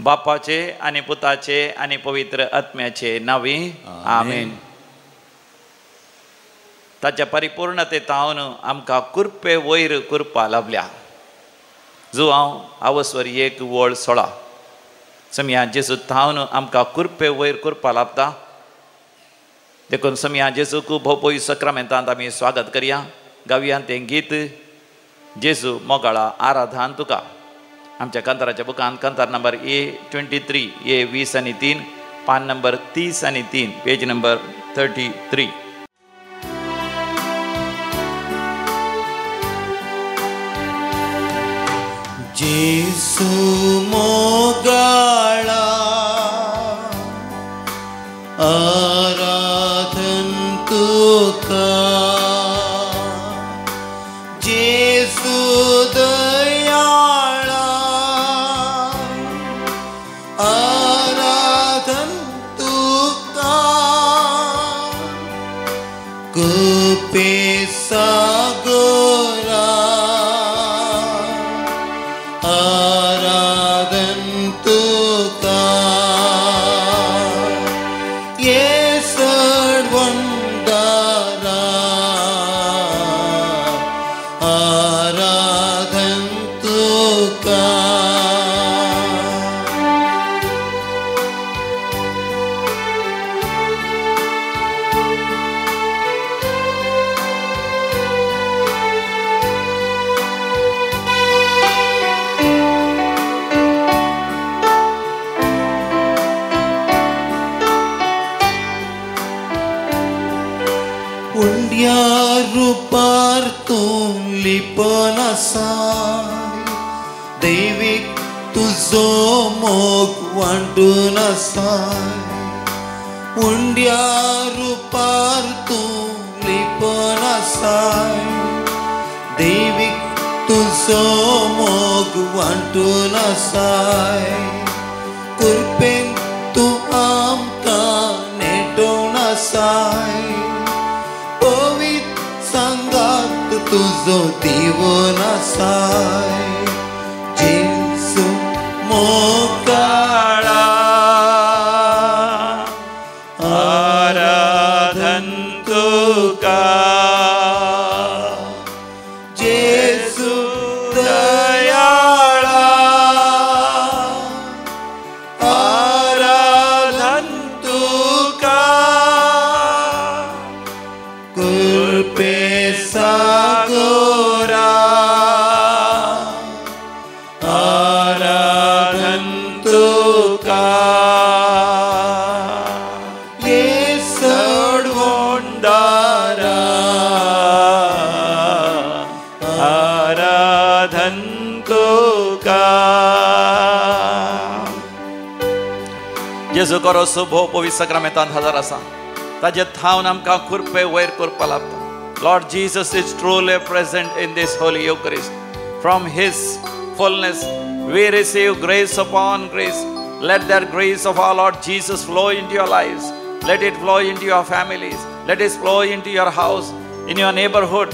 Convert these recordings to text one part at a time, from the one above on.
बापाचे आनी पुताचे आनी पवित्र आत्म्याचे नांवी आमेन. ताच्या परिपूर्णते तावन आमकां कृपे वयर कृपा लाभल्या. जुवांव आवस्वर 1:16. समया जेजू थावन आमकां कृपे वयर कृपा लाभता. देखून समया जेजूक भोवपोई सक्रामेंतांत आमी स्वागत करया. गावया तें गीत जेजू मोगाळा आराधान तुका. आमच्या कांताराच्या बुकान कांतार नंबर A23 A20 आनी 3, पान नंबर 30 आनी 3, पेज नंबर 33. जेसू मोगाळा आराधन तुका, जेसू दयाळा आराधन तुका, कृपे सागरा आराधन तुका, येसडवंदारा आराधन तुका. उंड्या रुपार तूं लिपन आसाय, दैवीक तुजो मोग वांटून आसाय. उंड्या रुपार तूं लिपन आसाय, दैवीक तुजो मोग वांटून आसाय. कृपेन तूं आमकां नेटोवन आसाय, पवित्र सांगात तुजो दिवन आसाय. जेसू मोगाळा आराधन तुका, जेसू दयाळा आराधन तुका, कृपे सागरा आराधन तुका, येसडवंदारा आराधन तुका. जेजू करो सुभो पवित्र सक्रामेंतांत हजर आसा. ताजे थावन आमकां कृपे वयर कृपा लाभता. Lord Jesus is truly present in this Holy Eucharist. From His fullness we receive grace upon grace. Let that grace of our Lord Jesus flow into your lives. Let it flow into your families. Let it flow into your house, in your neighborhood,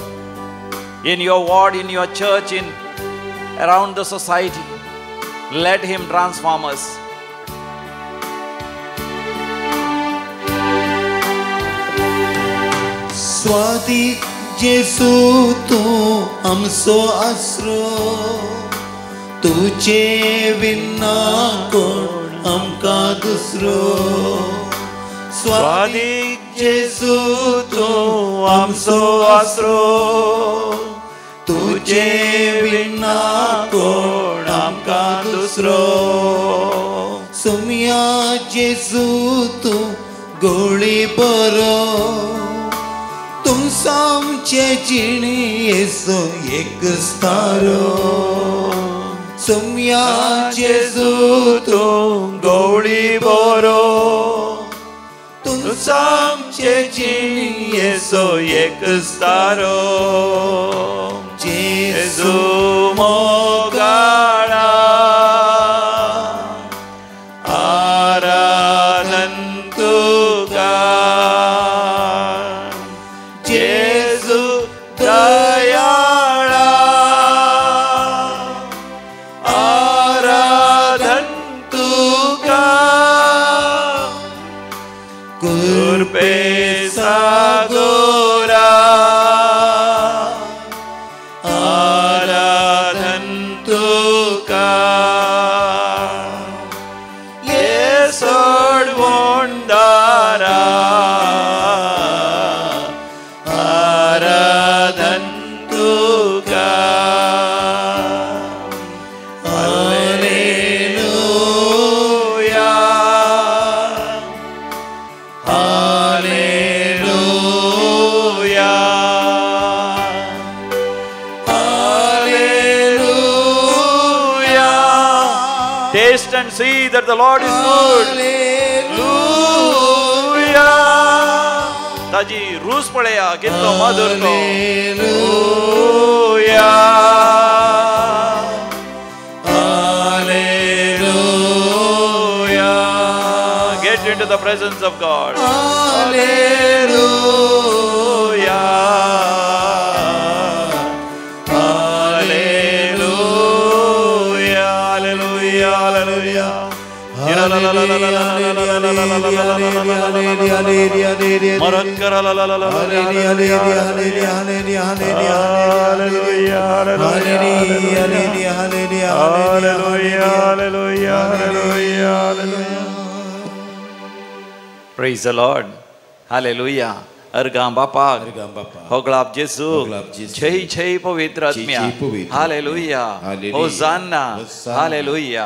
in your ward, in your church, in around the society. Let Him transform us. स्वादीक जेसू तूं आमचो आसरो, तुजे विना कोण आमकां दुसरो. स्वादीक जेसू तूं आमचो आसरो, तुजे विना कोण आमकां दुसरो. सुमया जेसू तूं गोळी बरो, तुमसामचे जिणेचो एक स्तारो. सुमया जेजू तूं गोळी बरो, तुमसामचे जिणेचो एक स्तारो. जेजू मोगाळा आराधन तुका, जेजू दयाळा आराधन तुका. तुका ये सोडवणदारा आराधन तुका hallelujah hallelujah hallelujah. Taste and see that the Lord is good. Hallelujah. ताजी रूस पळया कितलो मधुर तो. Hallelujah. Hallelujah. Get into the presence of God. Hallelujah. Hallelujah. Hallelujah. Hallelujah. Praise the Lord. Hallelujah. अर्गां बापा होगळाप जेसू छई छई पवित्र आत्म्या. हालेलुया. होजान्ना. हालेलुया.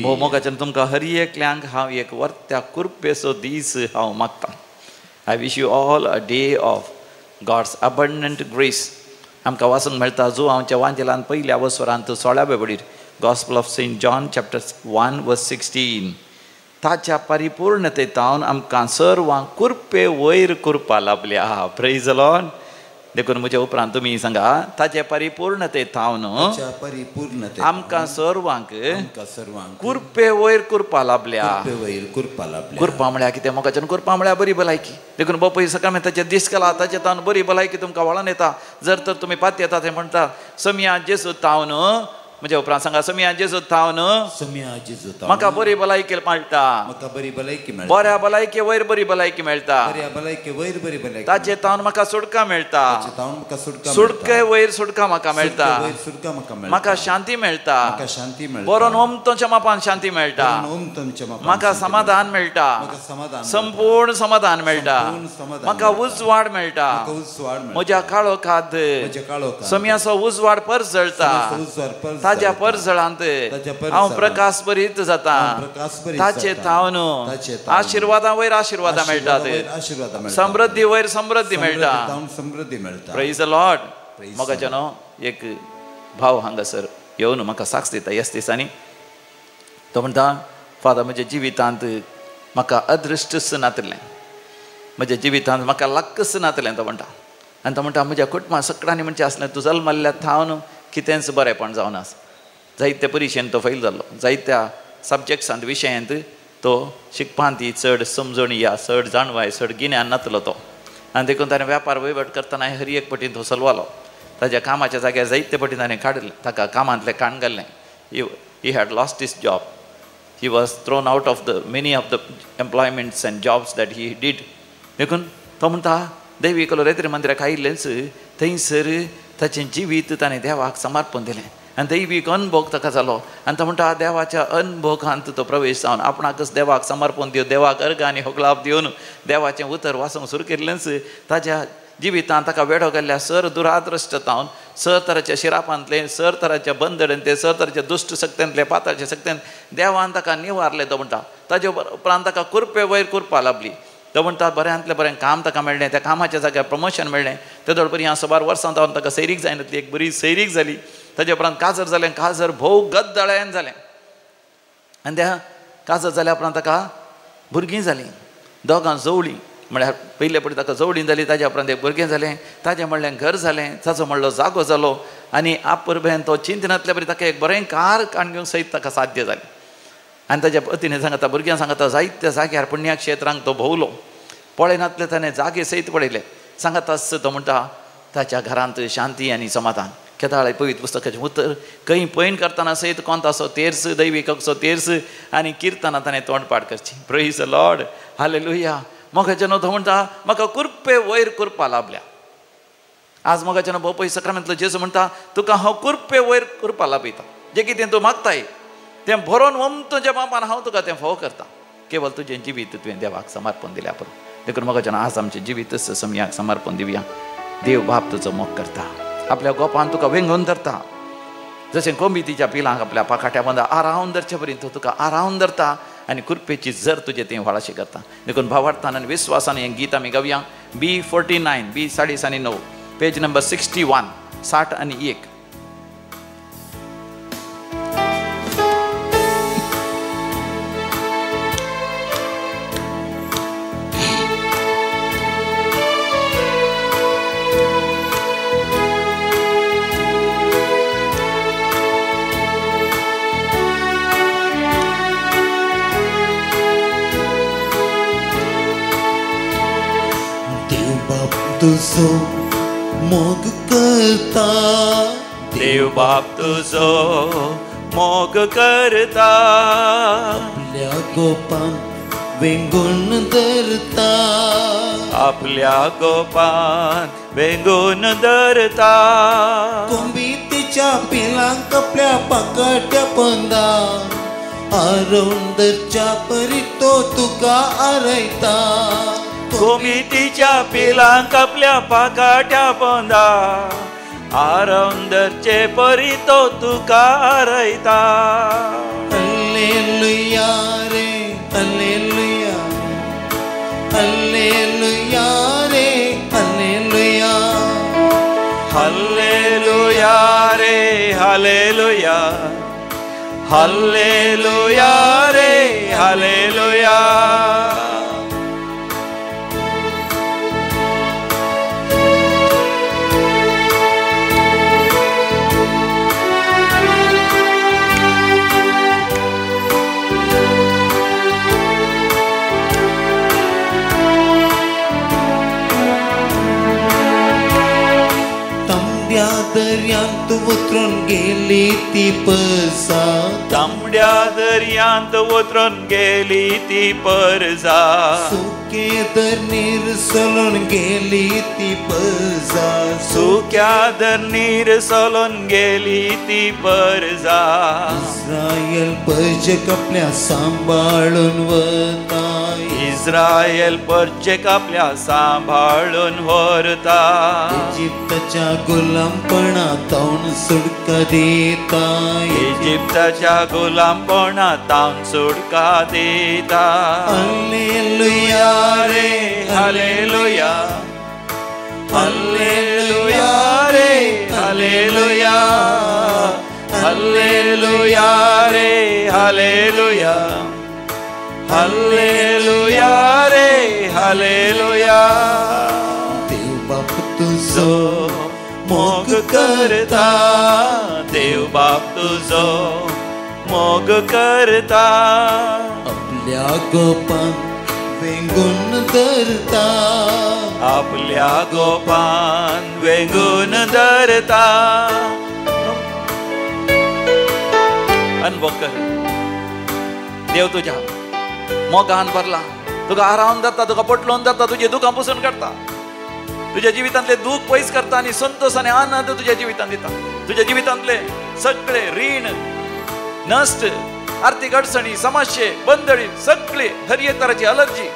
भोव मोगाच्यान तुमकां हर एकल्यांक हांव एक वर्त्या कृपेचो दीस हांव मागतां. I wish you all a day of God's abundant grace. आमकां वाचूंक मेळटा जो आमच्या वांजेलान पयल्या वसरांत 16व्या बडीर Gospel of Saint John chapter 1 verse 16. ताच्या परिपूर्णतेतावन आमकां सर्वांक कृपे वयर कृपा लाभल्या. Praise the Lord. देखून म्हज्या उपरांत तुमी सांगा ताचे परिपूर्णतेतावन आमकां सर्वांक कृपे वयर कृपा लाभल्या. कृपा म्हळ्यार कितें मोगाच्यान? कृपा म्हळ्यार बरी भलायकी. देखून बापूय सकाळ ताचे दीस केला ताचे तावन बरी भलायकी तुमकां वळोन येता. जर तर तुमी पातयेता ते म्हणटा समिया जेजू तावन म्हज्या उपरांत सांगा समिया जेजू तावन म्हाका बरी भलायकी मेळटा. बऱ्या भलायके वयर बरी भलायकी मेळटा. ताचे तावन म्हाका सुटका मेळटा. सुटके वयर सुटका म्हाका मेळटा. म्हाका शांती मेळटा. बरोवन ओमतोच्या मापान शांती मेळटा. म्हाका समाधान मेळटा. संपूर्ण समाधान मेळटा. म्हाका उजवाड मेळटा. म्हज्या काळोखांत समियाचो उजवाड परजळटा. ताज्या परजळांत हांव प्रकाश बरीत जाता. ताचे थावन आशिर्वादां वयर आशिर्वादां मेळटात. समृद्धी वयर समृद्धी मेळटा. Praise the Lord. मोगाच्यानो एक भाव हांगासर येवन म्हाका साक्ष दिता ह्याच दिसांनी. तो म्हणटा फादर म्हज्या जिवितांत म्हाका अदृश्टच नातलें. म्हज्या जिवितांत म्हाका लक्कच नातलें तो म्हणटा. आनी तो म्हणटा म्हज्या कुटुंबा सगळ्यांनी म्हणचें आसलें तूं जल्मल्ल्या थावन कितेंच बरेंपण जावन आसा. जायत्या परिक्षेन तो फेल जाल्लो. जायत्या सब्जेक्ट्सांत विशयांत तो शिकपांत ही चड समजणी या चड जाणवाय चड गिन्यान नातलो तो. आनी देखून ताणें व्यापार वहिवट करतना हर एक पटीन तो सलवालो. ताज्या कामाच्या जाग्यार जायते पटीन ताणें काडलें. ताका कामांतलें काण घाल्लें. He had lost his job. He was thrown out of the many of the employments and jobs that he did. देखून तो म्हणटा दैवी कलोरेत्री मंदिराक आयिल्लेंच थंयसर ताचें जिवीत ताणें देवाक समर्पण दिलें आनी दैवीक अनभोग ताका जालो. आनी तो म्हणटा देवाच्या अनभोगांत तो प्रवेश जावन आपणाकच देवाक समर्पण दिवन देवाक अर्घ आनी होगलाप दिवन देवाचें उतर वाचूंक सुरू केल्लेंच ताज्या जिवितांत ताका वेडो घाल्ल्या सर दुरादृश्टतावन सर तराच्या शिरापांतलें सर तराच्या बंदडेंतलें सर तराच्या दुश्ट शक्त्यांतलें पाताच्या शक्त्यांत देवान ताका निवारलें. तो म्हणटा ताजे उपरांत ताका कृपे वयर कृपा लाभली. तो म्हणटा बऱ्यांतलें बरें काम ताका मेळ्ळें. त्या कामाच्या जाग्यार प्रमोशन मेळ्ळें. ते दोळपरी हांव सुमार वर्सां जावन ताका सैरीक जायनातली एक बरी सैरीक जाली. ताजे उपरांत काजर जालें. काजर भोव गद्दळ्यान जालें. आनी त्या काजर जाल्या उपरांत ताका भुरगीं जालीं. दोगां जवळीं म्हळ्यार पयले पयलीं ताका जवळीं जाली. ताज्या उपरांत एक भुरगें जालें. ताजें म्हणलें घर जालें. ताचो म्हणलो जागो जालो. आनी आपरभेन तो चिंतनातल्या बरी ताका एक बरें कार काडून घेवंक सयत ताका साध्य जालें. आनी ताज्या पतीने सांगता भुरग्यां सांगता जायत्या जाग्यार पुण्यक्षेत्रांक तो भोंवलो. पळयनातले ताणें जागे सयत पळयले. सांगता आसता तो म्हणटा ताच्या घरांत शांती आनी समाधान. केदाळ पवित्र पुस्तकाचें उतर खंय पयण करतना सयत कोंताचो तेर्स दैविकाचो तेर्स आनी किर्तनां ताणें तोंडपाठ करची. Praise the Lord. Hallelujah. मोगाच्यानो तो म्हणटा म्हाका कृपे वयर कृपा लाभल्या. आज मोगाच्यान भोव सक्रामेंतलो जेजू म्हणटा तुका हांव कुरपे वयर कृपा लाभयता, जें कितें तूं मागताय तें भरोन वम तुज्या बापान हांव तुका तें फावो करता, केवल तुजें जिवीत तुवें देवाक समर्पण दिल्या पुरो। देखून मोगाच्यान आज आमचें जिवीतच समयाक समर्पण दिवया। देव बाप तुजो मोग करता, आपल्या गोपान तुका वेंगोवन धरता, जशें कोंबी तिच्या पिलांक आपल्या पाखाट्या बांदा आरावन धरचे परी तो तुका आरावन धरता आनी कुरपेची जर तुजे थंय व्हाळाशी करता। देखून भावार्थान आनी विस्वासान हें गीत आमी गावया। B49 B 9.5 page number 61 61। तुजो मोग करता, देव बाप तुजो मोग करता, आपल्या गोपान वेंगून धरता, आपल्या गोपान वेंगून धरता, कोंबी तिच्या पिलांक आपल्या पाकाट्या पंदा आरोवन धरच्या परी तो तुका आरयता, कोंबी तिच्या पिलांक आपल्या पाकाट्या पोंदा आरोवन धरचे परी तो तुका आरयता। हल्लेलुया रे हल्लेलुया, हल्लेलुया रे हल्लेलुया, हल्लेलुया रे हल्लेलुया, हल्लेलुया रे हल्लेलुया। दर्यांत उतरून गेली ती परसा, तांबड्या दर्यांत उतरून गेली ती परसा, सुके धरणीर सलोन गेली ती परसा, सुक्या धरणीर सलोन गेली ती परसा, इस्रायल परजेक आपल्या सांबाळून वता, इस्रायल परजेक आपल्या सांबाळून व्हरता, इजिप्ताच्या गुलामपणांत सुटका दिता, इजिप्ताच्या गुलामपणांत सुटका दिता। हल्लेलुया रे हल्लेलुया, हल्लेलुया रे हल्लेलुया, हल्लेलुया रे हल्लेलुया, हल्लेलुया रे हल्लेलुया। देव बाप तुजो मोग करता, देव बाप तुजो मोग करता, आपल्या गोपान वेंगून धरता, आपल्या गोपान वेंगून धरता। अनुभव कर, देव तुझ्या मोगान भरला, तुका आरावन धरता, तुका पोटलोवन धरता, तुजे दुखां पुसून काडटा, तुज्या जिवितांतले दूख पयस करता आनी संतोष आनी आनंद तुज्या जिवितांत दिता। तुज्या जिवितांतले सगळे रीण नश्ट, आर्थीक अडचणी, समस्ये, बंदळी सगळे, हर एक तराची अलर्जी,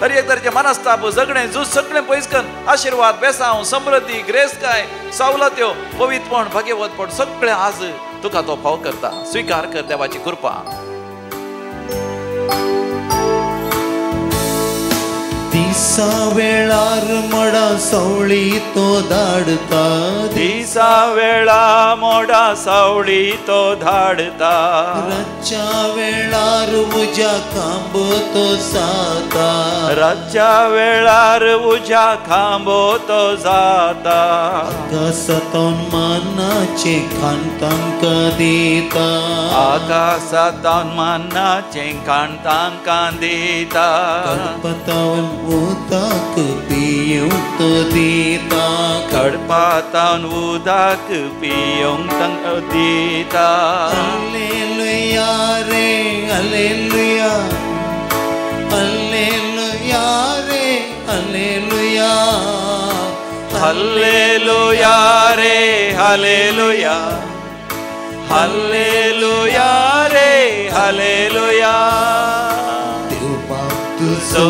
हर एक तराचे मनस्ताप, झगडें, झूज सगळें पयस कर आशिर्वाद, बेसांव, समृद्धी, ग्रेसकाय, सवलत्यो, पवित्रपण, भाग्यवतपण सगळें आज तुका तो फाव करता। स्विकार कर देवाची कृपा। दिसा वेळार मोडा सावळी तो धाडता, दिसा वेळा मोडा सावळी तो धाडता, रातच्या वेळार उज्या खांबो तो जाता, रातच्या वेळार उज्या खांबो तो जाता, आकाशांतून मानाचें खाण तांकां दिता, आकाशांतून मानाचें खाण तांकां दिता, कडपतावन उदक पिवंक दिता, कडपातावन उदक पिवंक दिता। हल्लेलुया रे हल्लेलुया, हल्लेलुया रे हल्लेलुया, हल्लेलुया रे हल्लेलुया, हल्लेलुया रे हल्लेलुया। देव बाप तुजो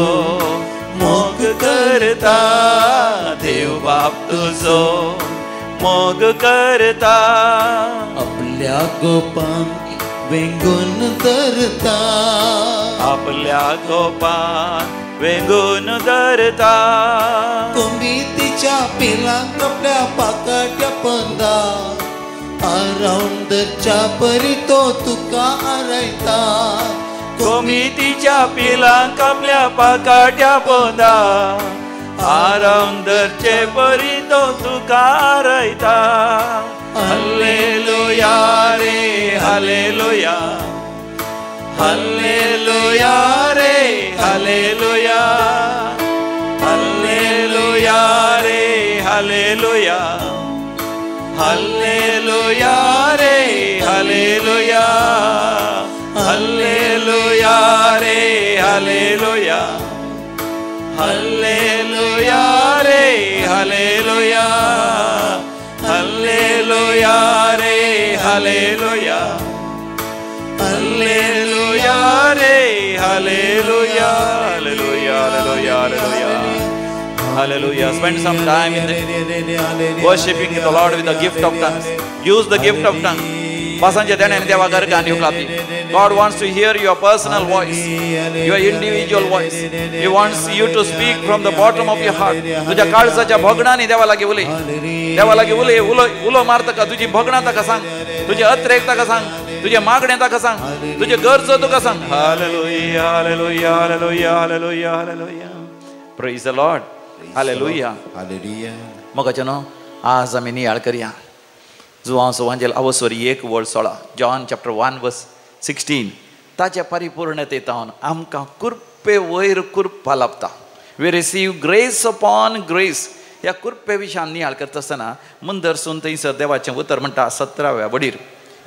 मोग करता, देव बाप तुजो मोग करता, आपल्या गोपांक वेंगून धरता, आपल्या गोपांक वेंगून धरता। कोंबीतीच्या पिलांक आपल्या पाकाट्या पंदा आरावंदरच्या परी तो तुका आरायता, कोंबीतीच्या पिलांक आपल्या पाकाट्या पोंदा आरावंदरचे परी तो तुका आरायता। हल्लेलुया रे हल्लेलुया, हल्लेलुया रे हल्लेलुया, हल्लेलुया रे हल्लेलुया, हल्लेलुया रे हल्लेलुया, हल्लेलुया रे हल्लेलुया, हल्लेलुया रे हल्लेलुया, हल्लेलुया रे हल्लेलुया, हल्लेलुया रे hallelujah, hallelujah, hallelujah, hallelujah, hallelujah. Spend some time in the worshiping the Lord with the gift of tongues. Use the gift of tongues. भासांच्या देण्याने देवा गरगान येवंक लागली. God wants to hear your personal voice, your individual voice. He wants you to speak from the bottom of your heart. तुझ्या काळजाच्या भोगणांनी देवा लागीं उलय, देवा लागीं उलय, उलो उलो मार ताका, तुजी भोगणां ताका सांग, तुजे अत्रेक ताका सांग, तुजे मागणें ताका सांग, तुजे गरजो तुका सांग. Hallelujah, hallelujah, hallelujah, hallelujah, hallelujah. Praise the Lord. Hallelujah, hallelujah. मोगाचें न्हू, आज आमी नियाळ करया जुवांव सुवांजेल अवसर 1:16, जॉन चॅप्टर 1 वर्स 16. ताच्या परिपूर्णतेतावन आमकां कृपे वयर कृपा लाभता. We receive grace upon grace. ह्या कृपे विशयान नियाळ करता आसतना मुंदरसून थंयसर देवाचें उतर म्हणटा 17व्या वडीर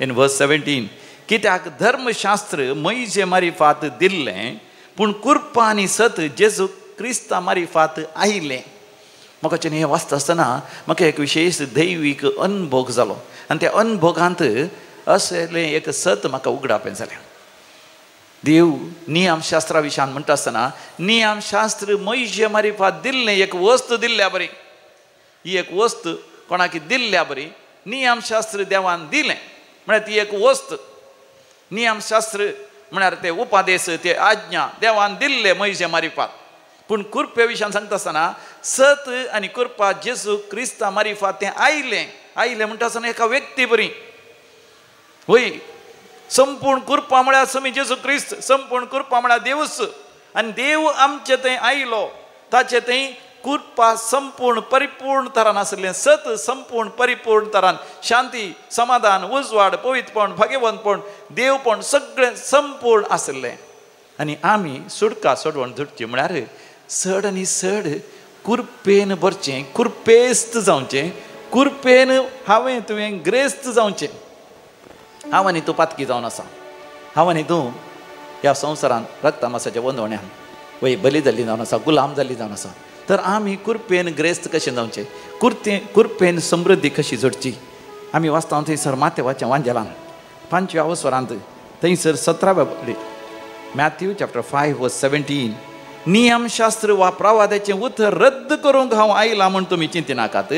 इन वर्स 17, कित्याक धर्मशास्त्र मैजे मारिफात दिल्लें, पूण कृपा आनी सत जेजू क्रिस्ता मारिफात आयलें. म्हाका हें वाचता आसतना म्हाका एक विशेश दैवीक अनभोग जालो आनी त्या अनभोगांत असलें एक सत म्हाका उगडापें जालें. देव नियमशास्त्रा विशयान म्हणटा आसतना नियमशास्त्र मैजे मारिफात दिल्लें, एक वस्त दिल्ल्या बरी, ही एक वस्त कोणाक दिल्ल्या बरी नियमशास्त्र देवान दिलें म्हळ्यार ती एक वस्त. नियमशास्त्र म्हळ्यार ते उपादेश, ते आज्ञा देवान दिल्ले मैजे मारिफात. पूण कृपे विशयान सांगता आसतना सत आनी कृपा जेजू क्रिस्ता मारिफात तें आयलें. आयलें म्हणटा आसतना एका व्यक्ती बरी वय संपूर्ण कृपा म्हळ्यार समी जेजू क्रिस्त, संपूर्ण कृपा म्हळ्यार देवूच, आनी देव आमचे थंय आयलो, ताचे थंय कृपा संपूर्ण परिपूर्ण तरान आसलें, सत संपूर्ण परिपूर्ण तरान, शांती, समाधान, उजवाड, पवित्रपण, भाग्यवंतपण, देवपण सगळें संपूर्ण आसलें. आनी आमी सुटका सोडवण झुटची म्हळ्यार चड आनी चड कृपेन भरचें, कृपेस्त जावचें, कृपेन हांवें तुवें ग्रेस्त जावचें. हांव आनी तूं पातकी जावन आसा, हांव आनी तूं ह्या संवसारांत रक्तमासाच्या वंदवण्यान वय बली जाल्ली जावन आसा, गुलाम जाल्ली जावन आसा. तर आमी कृपेन ग्रेस्त कशें जावचें, कृपेन समृद्धी कशी जोडची. आमी वाचता थंयसर माथेवाच्या वांजेलान 5व्या अवसरांत थंयसर 17व्या मॅथ्यू चॅप्टर 5 वर्स 17, नियमशास्त्र वा प्रवादाचें उतर रद्द करूंक हांव आयलां म्हूण तुमी चिंतिनाकात,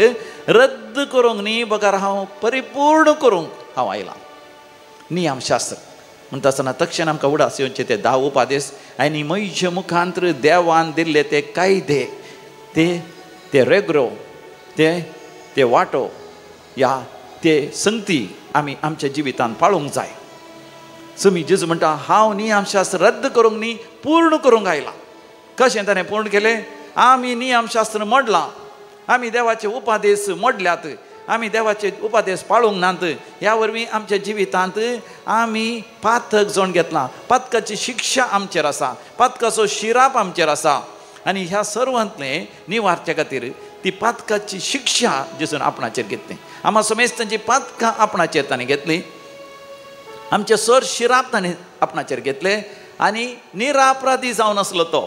रद्द करूंक न्ही बगर हांव परिपूर्ण करूंक हांव आयलां. नियमशास्त्र म्हणटा आसतना तक्षण आमकां उडास येवचे ते 10 उपादेश आनी मैजे मुखांत्र देवान दिल्ले ते कायदे, ते ते रेग्रो, ते ते वांटो या ते संगती आमी आमच्या जिवितांत पाळूंक जाय. समी जेजू म्हणटा हांव नियमशास्त्र रद्द करूंक न्ही, पूर्ण करूंक आयलां. कशें ताणें पूर्ण केलें? आमी नियमशास्त्र मोडलां, आमी देवाचे उपादेश मोडल्यात, आमी देवाचे उपादेश पाळूंक नात, ह्या वरवीं आमच्या जिवितांत आमी पातक जावन घेतलां, पातकाची शिक्षा आमचेर आसा, पातकाचो शिराप आमचेर आसा. आनी ह्या सर्वांतलें निवारच्या खातीर ती पातकाची शिक्षा जेजून आपणाचेर घेतली, आमा समेस्तांची पातकां आपणाचेर ताणें घेतली, आमचे सर शिराप ताणें आपणाचेर घेतले आनी निरापराधी जावन आसलो तो,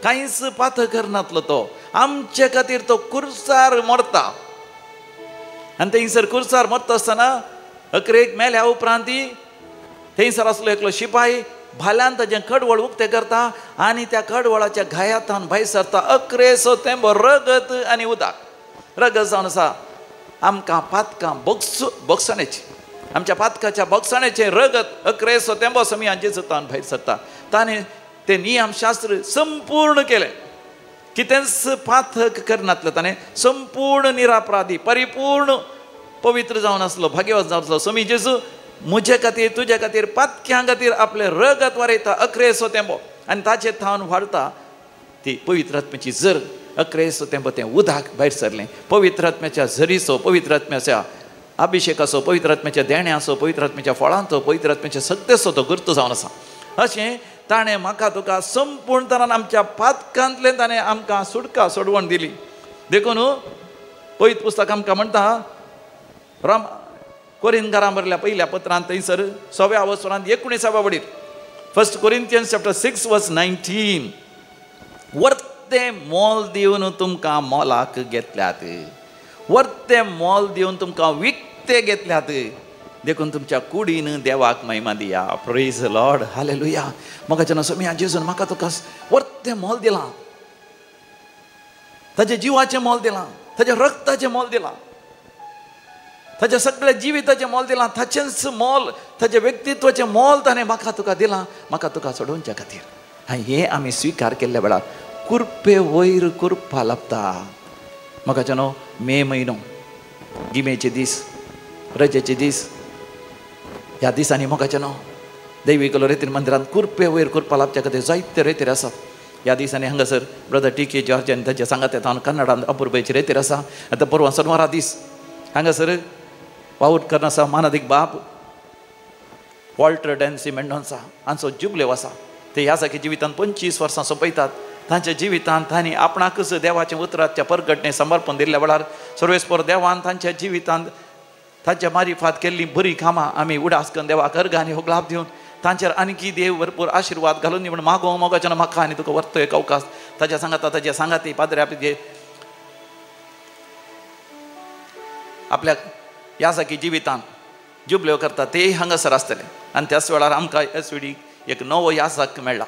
कांयच पातक करनातलो तो, आमचे खातीर तो कुर्सार मरता. आनी थंयसर कुर्सार मरता आसतना अकरेक मेल्या उपरांत थंयसर आसलो एकलो शिपाय भाल्यान ताजें कडवळ उक्तें करता आनी त्या कडवळाच्या घायातान भायर सरता अकरेचो तेंबो रगत आनी उदक. रगत जावन आसा आमकां पातकां बोगसण्याची, आमच्या पातकाच्या बोगसण्याचें रगत अकरेचो तेंबो समी जेजूतान भायर सरता. ताणें तें नियमशास्त्र संपूर्ण केलें, कितेंच पातक करनातलें, ताणें संपूर्ण निरापराधी परिपूर्ण पवित्र जावन आसलो, भाग्यवंत जावन आसलो. समी जेजू म्हजे खातीर तुजे खातीर पातक्यां खातीर आपलें रगत वारयता अकरेचो तेंबो आनी ताचे थावन वाडता ती पवित्र आत्म्याची झर. अकरेचो तेंबो तें उदक भायर सरलें. पवित्र आत्म्याच्या झरीचो, पवित्र आत्म्याच्या अभिशेकाचो, पवित्र आत्म्याच्या देण्याचो, पवित्र आत्म्याच्या फळांचो, पवित्र आत्म्याच्या सत्तेचो तो गुर्त जावन आसा. अशें ताणें म्हाका तुका संपूर्ण तरान आमच्या पातकांतल्यान ताणें आमकां सुटका सोडवण दिली. देखून पवित्र पुस्तक आमकां म्हणटा राम कोरिंथकारां बरयल्या पयल्या पत्रांत थंयसर 6व्या वसरांत 19व्या वडीर, 1 Corinthians chapter 6 verse 19, वर्ते मोल दिवन तुमकां मोलाक घेतल्यात, वर्ते मोल दिवन तुमकां विकते घेतल्यात, देखून तुमच्या कुडीन देवाक महिमा दिया. Praise Lord, hallelujah. म्हाका जेन्ना सोम्या जेजून म्हाका तुका वर्ते मोल दिलां, ताज्या जिवाचें मोल दिलां, ताज्या रक्ताचें मोल दिलां, ताज्या सगळ्या जिविताचें मोल दिलां, ताचेंच मोल, ताज्या व्यक्तित्वाचें मोल ताणें म्हाका तुका दिलां, म्हाका तुका सोडोवच्या खातीर. आनी हें आमी स्विकार केल्ल्या वेळार कुर्पे वयर कुर्पा लाबता. म्हाका जेन्ना मे म्हयनो, गिमेचे दीस, रजेचे दीस, ह्या दिसांनी म्हाका जेन्ना दैवीक रेतीर मंदिरांत कुर्पे वयर कुर्पा लाबच्या खातीर जायते रेतीर आसात. ह्या दिसांनी हांगासर ब्रदर टी के जॉर्ज आनी ताच्या सांगात येता कन्नडांत अपुरबायची रेतीर आसा. आतां परवां सोनवारा दीस हांगासर वावर करना आसा मानादीक बाप वॉल्टर डॅन्सी मेंडोन्सा हांचो जुबलेव आसा. ते ह्या सारक्या जिवितांत 25 वर्सां सोंपयतात. तांच्या जिवितांत तांणी आपणाकच देवाच्या उतराच्या परगटणे समर्पण दिल्ल्या वेळार सर्वेस्पर देवान तांच्या जिवितांत तांच्या मारिफात केल्ली बरी कामां आमी उडास करून देवाक अर्घ आनी होगलाप दिवन तांचेर आणखी देव भरपूर आशिर्वाद घालून म्हण मागो मोगाच्यान म्हाका आनी तुका व्हरतो एक अवकाश. ताच्या सांगाता ताच्या सांगाती पाद्रे आपले आपल्या ह्या सारकी जिवितांत जुबल्यो करता तेय हांगासर आसतले. आनी त्याच वेळार आमकां एस वी डी एक नवो याजक मेळ्ळा,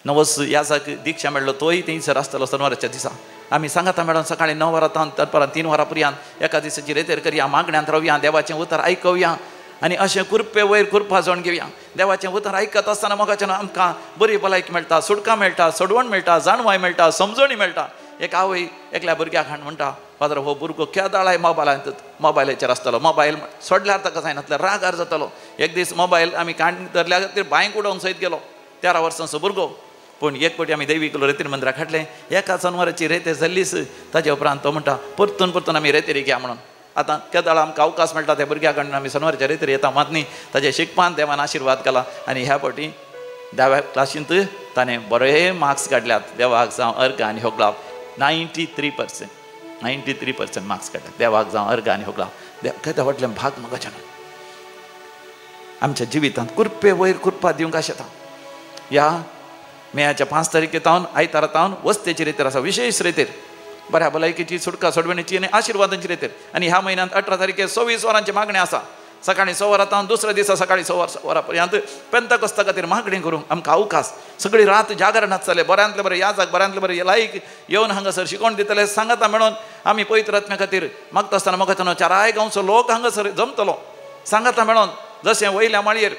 नवो याजक दिक्षा मेळ्ळो, तोय थंयसर आसतलो सोनवाराच्या दिसा. आमी सांगाता मॅडम सकाळी 9 वरां तावन दनपारां 3 वरां पर्यंत एका दिसाची रेतेर करया, मागण्यांत रावया, देवाचें उतर आयकुया आनी अशें कुर्पे वयर कुर्पा जावन घेवया. देवाचें उतर आयकत आसतना मोगाच्यान आमकां बरी भलायकी मेळटा, सुटका मेळटा, सोडवण मेळटा, जाणवाय मेळटा, समजणी मेळटा. एक आवय एकल्या भुरग्याक हाड म्हणटा, फादर हो भुरगो केदाळाय मोबायलांत मोबायलाचेर आसतलो, मोबायल सोडल्यार ताका जायनातल्यार रागार जातलो. एक दीस मोबायल आमी काडून धरल्या खातीर बांयक उडोवंक सयत गेलो, 13 वर्सांचो भुरगो. पूण एक फावटी आमी दैवीक रेतीर मंदिराक हाडलें, एका जनवराची रेतेर जाल्लीच. ताजे उपरांत तो म्हणटा परतून परतून आमी रेतेर घ्या म्हणून. आतां केदाळ आमकां अवकाश मेळटा त्या भुरग्या कडल्यान आमी सनवाराच्या रेतेर येता मात न्ही, ताजे शिकपान देवान आशिर्वाद केला आनी ह्या फावटी 10व्या क्लासींत ताणें बरे मार्क्स काडल्यात. देवाक जावं अर्घ आनी होगलाप 93% 93% मार्क्स काडल्यात. देवाक जावं अर्घ आनी होगलाप. देव व्हडलें भाग म्हज्यान आमच्या जिवितांत कुर्पे वयर कुर्पा दिवंक आशेता. ह्या मेयाच्या 5 तारखे तावन आयतारा तावन वस्तेची रेतेर आसा, विशेष रेतेर, बऱ्या भलायकेची, सुटका सोडवणेची आनी आशिर्वादांची रेतेर. आनी ह्या म्हयन्यांत 18 तारखे 26 वरांची मागणें आसा. सकाळी 6 वरां तावन दुसऱ्या दिसा सकाळी 6 वरां पर्यंत पेंताकोस्ता खातीर मागणें करूंक आमकां अवकाश. सगळी रात जागरणांत जालें, बऱ्यांतले बरें याजाक, बऱ्यांतले बरें लायक येवन हांगासर शिकोवन दितले. सांगाता म्हणून आमी पवित्र आत्म्या खातीर मागता आसतना मोगाच्यान चाराय गांवचो लोक हांगासर जमतलो. सांगाता म्हणून जशें वयल्या माळयेर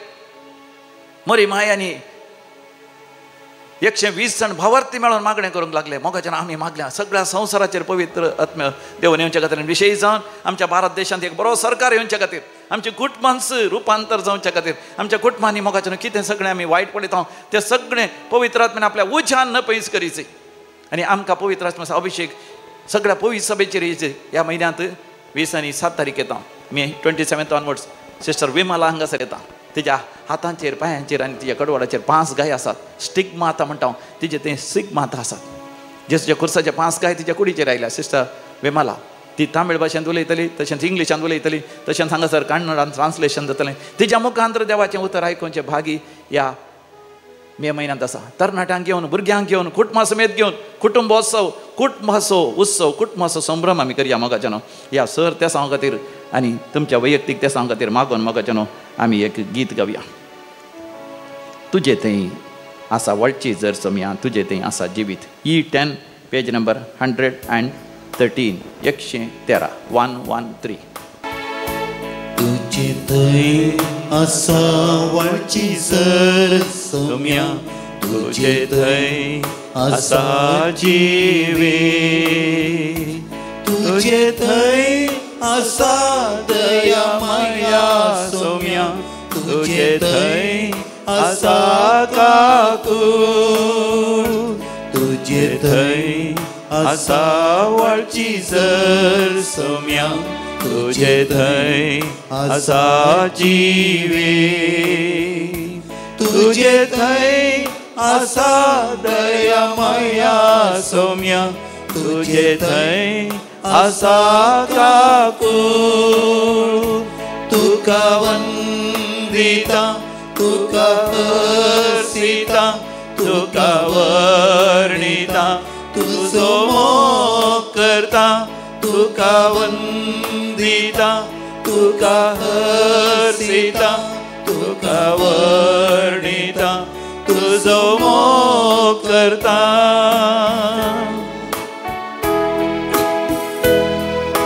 मरी मायांनी 120 जाण भावार्थी मेळून मागणें करूंक लागले. मोगाच्यान आमी मागल्या सगळ्या संवसाराचेर पवित्र आत्म्य देवन येवच्या खातीर, विशेष जावन आमच्या भारत देशांत एक बरो सरकार येवच्या खातीर, आमच्या कुटुंबांच रुपांतर जावच्या खातीर, आमच्या कुटुंबांनी मोगाच्यान कितें सगळें आमी वायट पळयता तें सगळें पवित्र आत्म्यान आपल्या उज्यान न पयस करीचे आनी आमकां पवित्र आत्म्याचो अभिशेक सगळ्या पवित्र सभेचेर येयचे. ह्या म्हयन्यांत 20 आनी 7 तारीख येता, मे 27 ऑनवर्ड्स सिस्टर विमला हांगासर येता. तिच्या हातांचेर, पांयांचेर आनी तिच्या कडवडाचेर 5 गाय आसात. स्टिग्मा आतां म्हणटा हांव, तिचे ते स्टिग्मा आतां आसात. जेजूच्या खुर्साचे 5 गाय तिच्या कुडीचेर आयल्या. सिस्टर विमला ती तामीळ भाशेंत उलयतली, तशेंच इंग्लिशांत उलयतली, तशेंच हांगासर कन्नडान ट्रान्सलेशन जातलें. तिच्या मुखांतर देवाचें उतर आयकुचें भागी ह्या मे म्हयन्यांत आसा. तरणाट्यांक घेवन, भुरग्यांक घेवन, कुटुंबा समेत घेवन कुटुंबोत्सव, कुटुंबाचो उत्सव, कुटुंबाचो संभ्रम आमी करया मोगाच्यानो. ह्या सर तेसांव खातीर आनी तुमच्या वैयक्तीक तेसांव खातीर मागून मोगाच्यानो आमी एक गीत गावया. तुजे थंय आसा वळची जर सोम्या, तुजे थंय आसा जिवीत. E10 page number 113, 113, 113. तुजे थंय आसा वळची जर सोम्या, तुजे थंय आसा जिवीत, तुजे थंय आसा दया माया सोम्या, तुजे थंय आसा काकूळ, तुजे थंय आसा वळची जर सोम्या, तुजे थंय आसा जिवीत, तुजे थंय आसा दया माया सोम्या, तुजे थंय आसा काकूळ, तुका वंदिता, तुका हर्षिता, तुका वर्णिता, तुजो मोग करता, तुका वंदिता, तुका हर्षिता, तुका वर्णिता, तुजो मोग करता.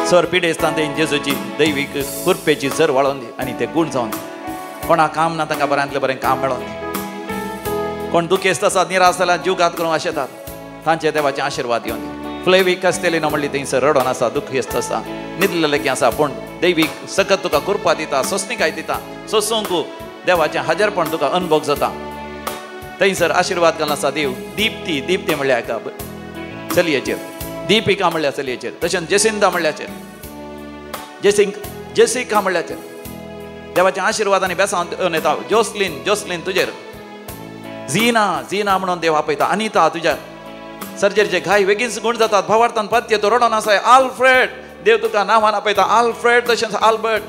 सर पिडेस्तान तें जेजूची दैवीक कृपेची सर वाळोवन दी आनी ते गूण जावन दी. कोणा काम ना तांकां बऱ्यांतलें बरें काम मेळोवन दी. कोण दुखेस्त आसा, निराश जाल्यार जीव घात करूंक आशेतात, तांचे देवाचे आशिर्वाद येवन दी. फ्लेवी कास्तेलिनो म्हणली थंयसर रडोन आसा, दुखेस्त आसा, न्हिदलेलें की आसा, पूण दैवीक सकत तुका कृपा दिता, सोंसणीकाय दिता, सोंसूंक देवाचें हाजरपण तुका अनुभव जाता. थंयसर आशिर्वाद घालून आसा देव. दीप्ती, दीप्ती म्हणल्या एका चलयेचेर, दीपिका म्हणल्या चलयेचेर, तशेंच जेसिंदा म्हणल्याचेर, जेसिका म्हणल्याचेर देवाचे आशिर्वाद आनी बेसांव येता. जोसलीन, जोसलीन तुजेर, झिना, झिना म्हणून देव आपयता. अनिता तुज्या सर्जरीचे घाय वेगींच गूण जातात, भावार्थान पत्य तो रडोन आसाय. आल्फ्रेड, देव तुका नांवान आपयता, आल्फ्रेड तशेंच आल्बर्ट,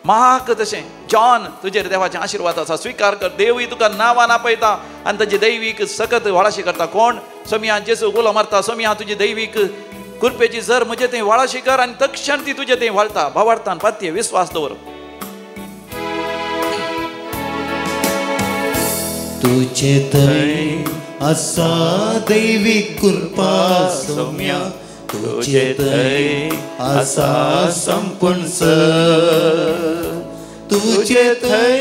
माक तशें जॉन तुजेर देवाचे आशिर्वाद आसा, स्विकार कर. देवूय तुका नांवान आपयता आनी ताजी दैवीक सकत वाळाशी करता. कोण सोमिया जेजू उलो मारता, सोमिया तुजी दैवीक कृपेची जर म्हजे थंय वाळाशी कर, आनी तक्षण ती तुजे थंय वाळता. भावार्थान पत्य विस्वास दवर. तुजे थंय आसा दैवीक कृपा सोम्या, तुजे थंय आसा संपूर्ण सर, तुजे थंय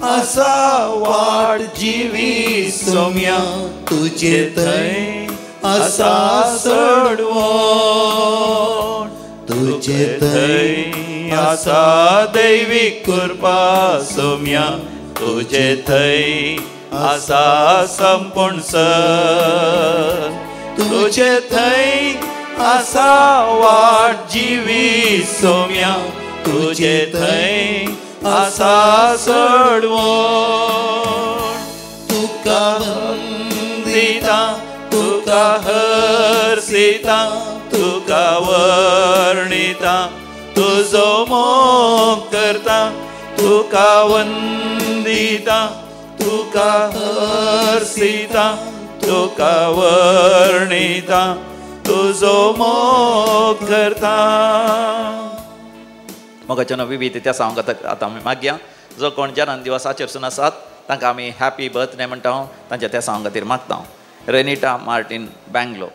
आसा वाट जिवी सोम्या, तुजे थंय आसा सोडवण, तुजे थंय आसा दैवीक कृपा सोम्या, तुजे थंय आसा संपूर्ण सर, तुजे थंय आसा वाट जिवी सोम्या, तुजे थंय आसा सोडवण, तुका वंदिता, तुका हर्षिता, तुका वर्णिता, तुजो मोग करता, तुका वंदिता, तुका हर्षिता, तुका वर्णिता, तुजो मोग करता. मोगाच्यानो विविध त्या सांग आतां आमी मागया. जो कोण जन्म दिवस आचरसून आसात तांकां आमी हॅपी बर्थडे म्हणटा, तांच्या त्या सांग खातीर मागता. Renita Martin, Bangalore.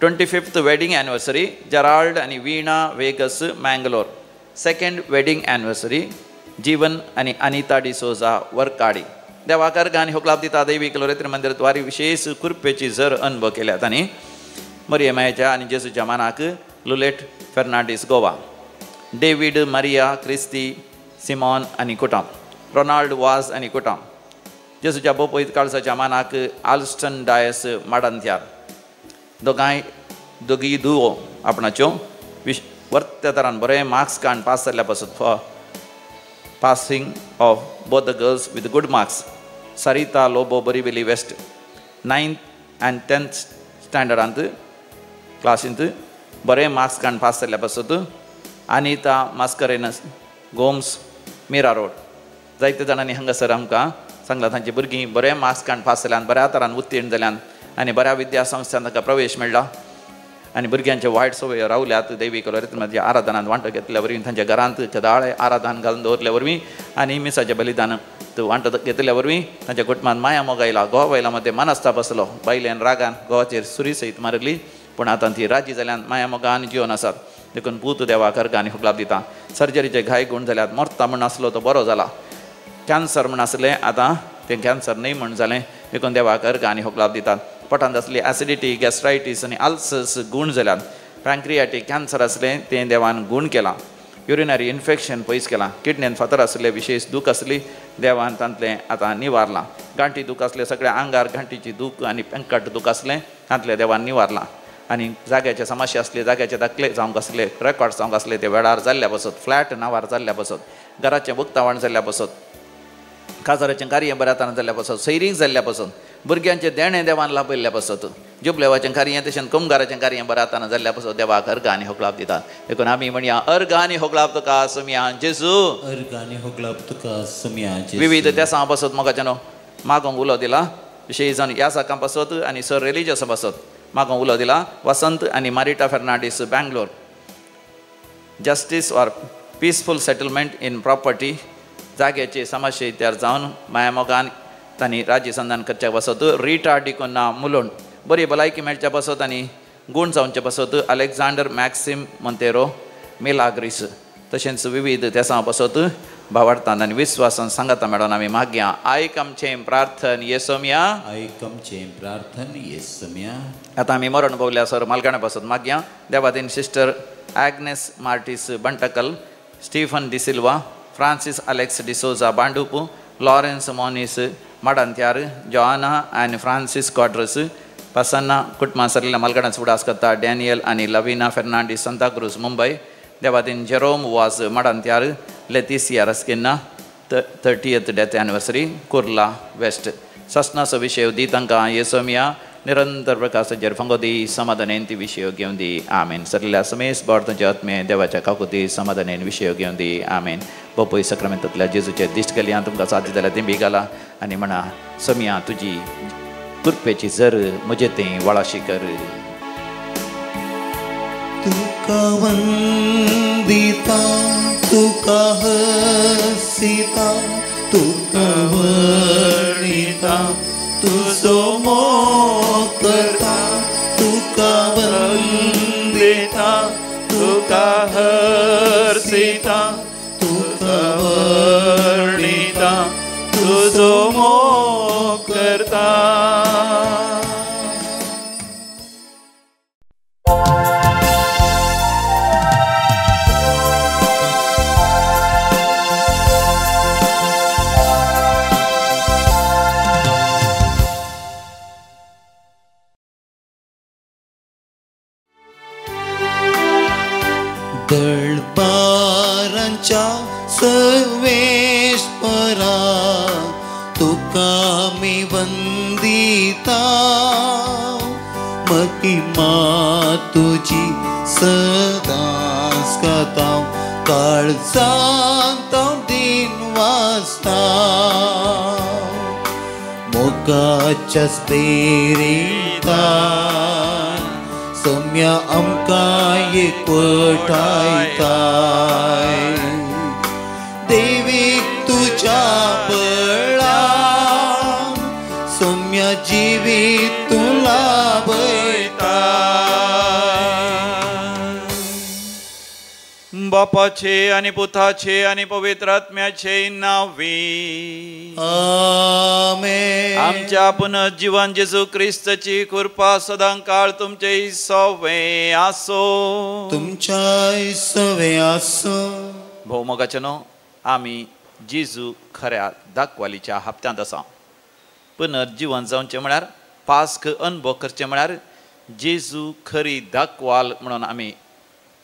25th wedding anniversary Gerald आनी Veena Vegas, Mangalore. Second wedding anniversary Jeevan आनी अनिता डिसोजा, वर्काडी. देवाकर गान होकलाब दिता दैवीक लोरेत्र मंदिर द्वारी विशेष कृपेची जर अनुभव केल्यात आनी मरियमायाच्या आनी जेजूच्या मानाक Lulet Fernandes, Goa. David Maria Christy Simon आनी कुटाम, रोनाल्ड वाज आनी कुटाम. जेजूच्या बोपयत काळसाच्या मानाक आल्स्टन डायस, माडंथ्यार. दोगांय दोगी दुवो आपणाच्यो विश वर्त्या तरान बरें मार्क्स काडून पास जाल्ल्या पासून passing of both the girls with good marks. Sarita Lobo, Borivali west, 9th and 10th स्टँडर्डांत क्लासींत बरें मार्क्स काडून पास जाल्ल्या पासून. अनिता मास्करेनस गोम्स, मीरा रोड. जायते जाणांनी हांगासर आमकां सांगला तांची भुरगीं बरें मार्क्स काडून पास जाल्यान, बऱ्या तरान उत्तीर्ण जाल्यान आनी बऱ्या विद्यासंस्थान तांकां प्रवेश मेळ्ळा आनी भुरग्यांचे वायट सवय रावल्यात. दैवीक म्हणजे आराधनान वांटो घेतल्या वरवीं, तांच्या घरांत कदाळे आराधन घालून दवरल्या वरवीं आनी मिसाचें बलिदान वांटो घेतल्या वरवीं तांच्या कुटुंबान माया मोगायला. घोवा बायला मदें मनस्ताप आसलो, बायल्यान रागान घोवाचेर सुरी सयत मारली, पूण आतां ती राजी जाल्यान माया मोगान जिवन आसात. देखून पूत देवाक अर्घ आनी हुकलाप दिता. सर्जरीचे घाय गूण जाल्यात, मरता म्हण आसलो तो बरो जाला. कॅन्सर म्हण आसलें, आतां तें कॅन्सर न्हय म्हण जालें, देखून देवाक अर्घ आनी हुकलाप दितात. पोटांत आसली एसिडिटी, गॅस्ट्रायटीस आनी अल्सर्स गूण जाल्यात. पँक्रियाटीक कॅन्सर आसलें तें देवान गूण केलां. युरिनरी इन्फेक्शन पयस केलां. किडनेन फातर आसले, विशेश दूख आसली, देवान तांतलें आतां निवारलां. गांठी दूख आसलें, सगळ्या आंगार गांठीची दूख आनी पेंकट दूख आसलें, तांतलें देवान निवारलां. आनी जाग्याचे समस्या आसली, जाग्याचे दाखले जावंक आसले, रेकॉर्ड जावंक आसले, ते वेळार जाल्ल्या बसत, फ्लॅट नांवार जाल्ल्या बसत, घराचें उक्तावण जाल्ल्या बसत, काजाराचें कार्य बऱ्या तरान जाल्ल्या बसत, सैरीक जाल्ल्या बसत, भुरग्यांचें देणें देवान लाभयल्ल्या बसत, जुबलेवाचें कार्य तशेंच कुमगाराचें कार्य बऱ्या तरान जाल्ल्या बसत देवाक अर्घ आनी होगलाप दितात. देखून आमी म्हणया अर्घ आनी होगलाप तुका सुमया जेजू, अर्घ आनी होगलाप तुका सुमया जेजू. विविध देसां बसत मोगाच्यानो मागोंक उलो दिला, विशेश जावन ह्या साकां बसत आनी सर रिलीजियस बसत मागोंक उलो दिला. वसंत आनी Marita Fernandes, Bangalore. Justice or peaceful settlement in property, जाग्याची समस्या तयार जावन मायामोगान तांणी राज्य संधान करच्या बसत. रिटा डिकोना, मुलोण. बरी भलायकी मेळच्या बसत आनी गूण जावचे बसत अलेक्झांडर मॅक्सिम मोंतेरो, मिलाग्रीस. तशेंच विविध देसां बसत भावार्थान आनी विस्वासान सांगाता मेळोन आमी मागया. आयक आमचें प्रार्थन येसोमया, आयक आमचें प्रार्थन येसोमया. आतां आमी मरण पावल्या सर मालगाण्या बसत मागया. देवादीन sister Agnes Martis Bantakal, Stephen D'Silva, Francis Alex D'Souza Bhandup, Lawrence Moniz Madantyar, Joanna आनी फ्रांसीस क्वाड्रस, प्रसन्ना कुटुंबां सरिल्ल्या मालगाड्यांचो फुडास करता डॅनियल आनी Lavina Fernandes, Santa Cruz, Mumbai. Devadin Jerome Vaz Madantyar, Leticia Rasquinha, 30th death anniversary, Kurla west. ससनाचो विशय दी तांकां येसोमिया, निरंतर प्रकाशाचेर फांगो दी, समाधानेन ती विशय घेवन दी, आमेन. सरिल्ल्या समेस बोर्तांचे आत्मे देवाच्या काकुती समाधानेन विशय घेवन दी, आमेन. बापूय सक्रामेंतांतल्या जेजूचे दिश्ट केली आनी तुमकां साध्य जाल्यार तें घाला आनी म्हणा समिया तुजी कृपेची जर म्हजे तें वळाशी कर. तुका वंदिता, तुका हसिता, तुका वर्णिता, तुजो मोग करता. तुका वंदिता, तुका हसिता, तुका वर्णिता, तुजो मोग करता. दळपारांच्या सर्वेस्परा तुका मी वंदिता, महिमा तुजी सदांच गाता, काळजांत हांव दिन वाचता. मोगाच्या स्पिरितान सम्या आमकां एकवटायताय, देवीक तुज्या बळान सम्या जिवीत तूं लाभयताय. बापाचे आनी पुताचे आनी पवित्र आत्म्याचे नांवी आमेन. आमच्या पुनर्जीवन जेजू क्रिस्ताची कृपा सदांकाळ तुमचे सवे आसो, तुमच्या सवे आसो. भोव मोगाचे न्हू, आमी जेजू खऱ्या दाखवालीच्या हप्त्यांत आसा. पुनर्जीवन जावचें म्हळ्यार पास्क अनुभव करचें म्हळ्यार जेजू खरी दाखवाल म्हणून आमी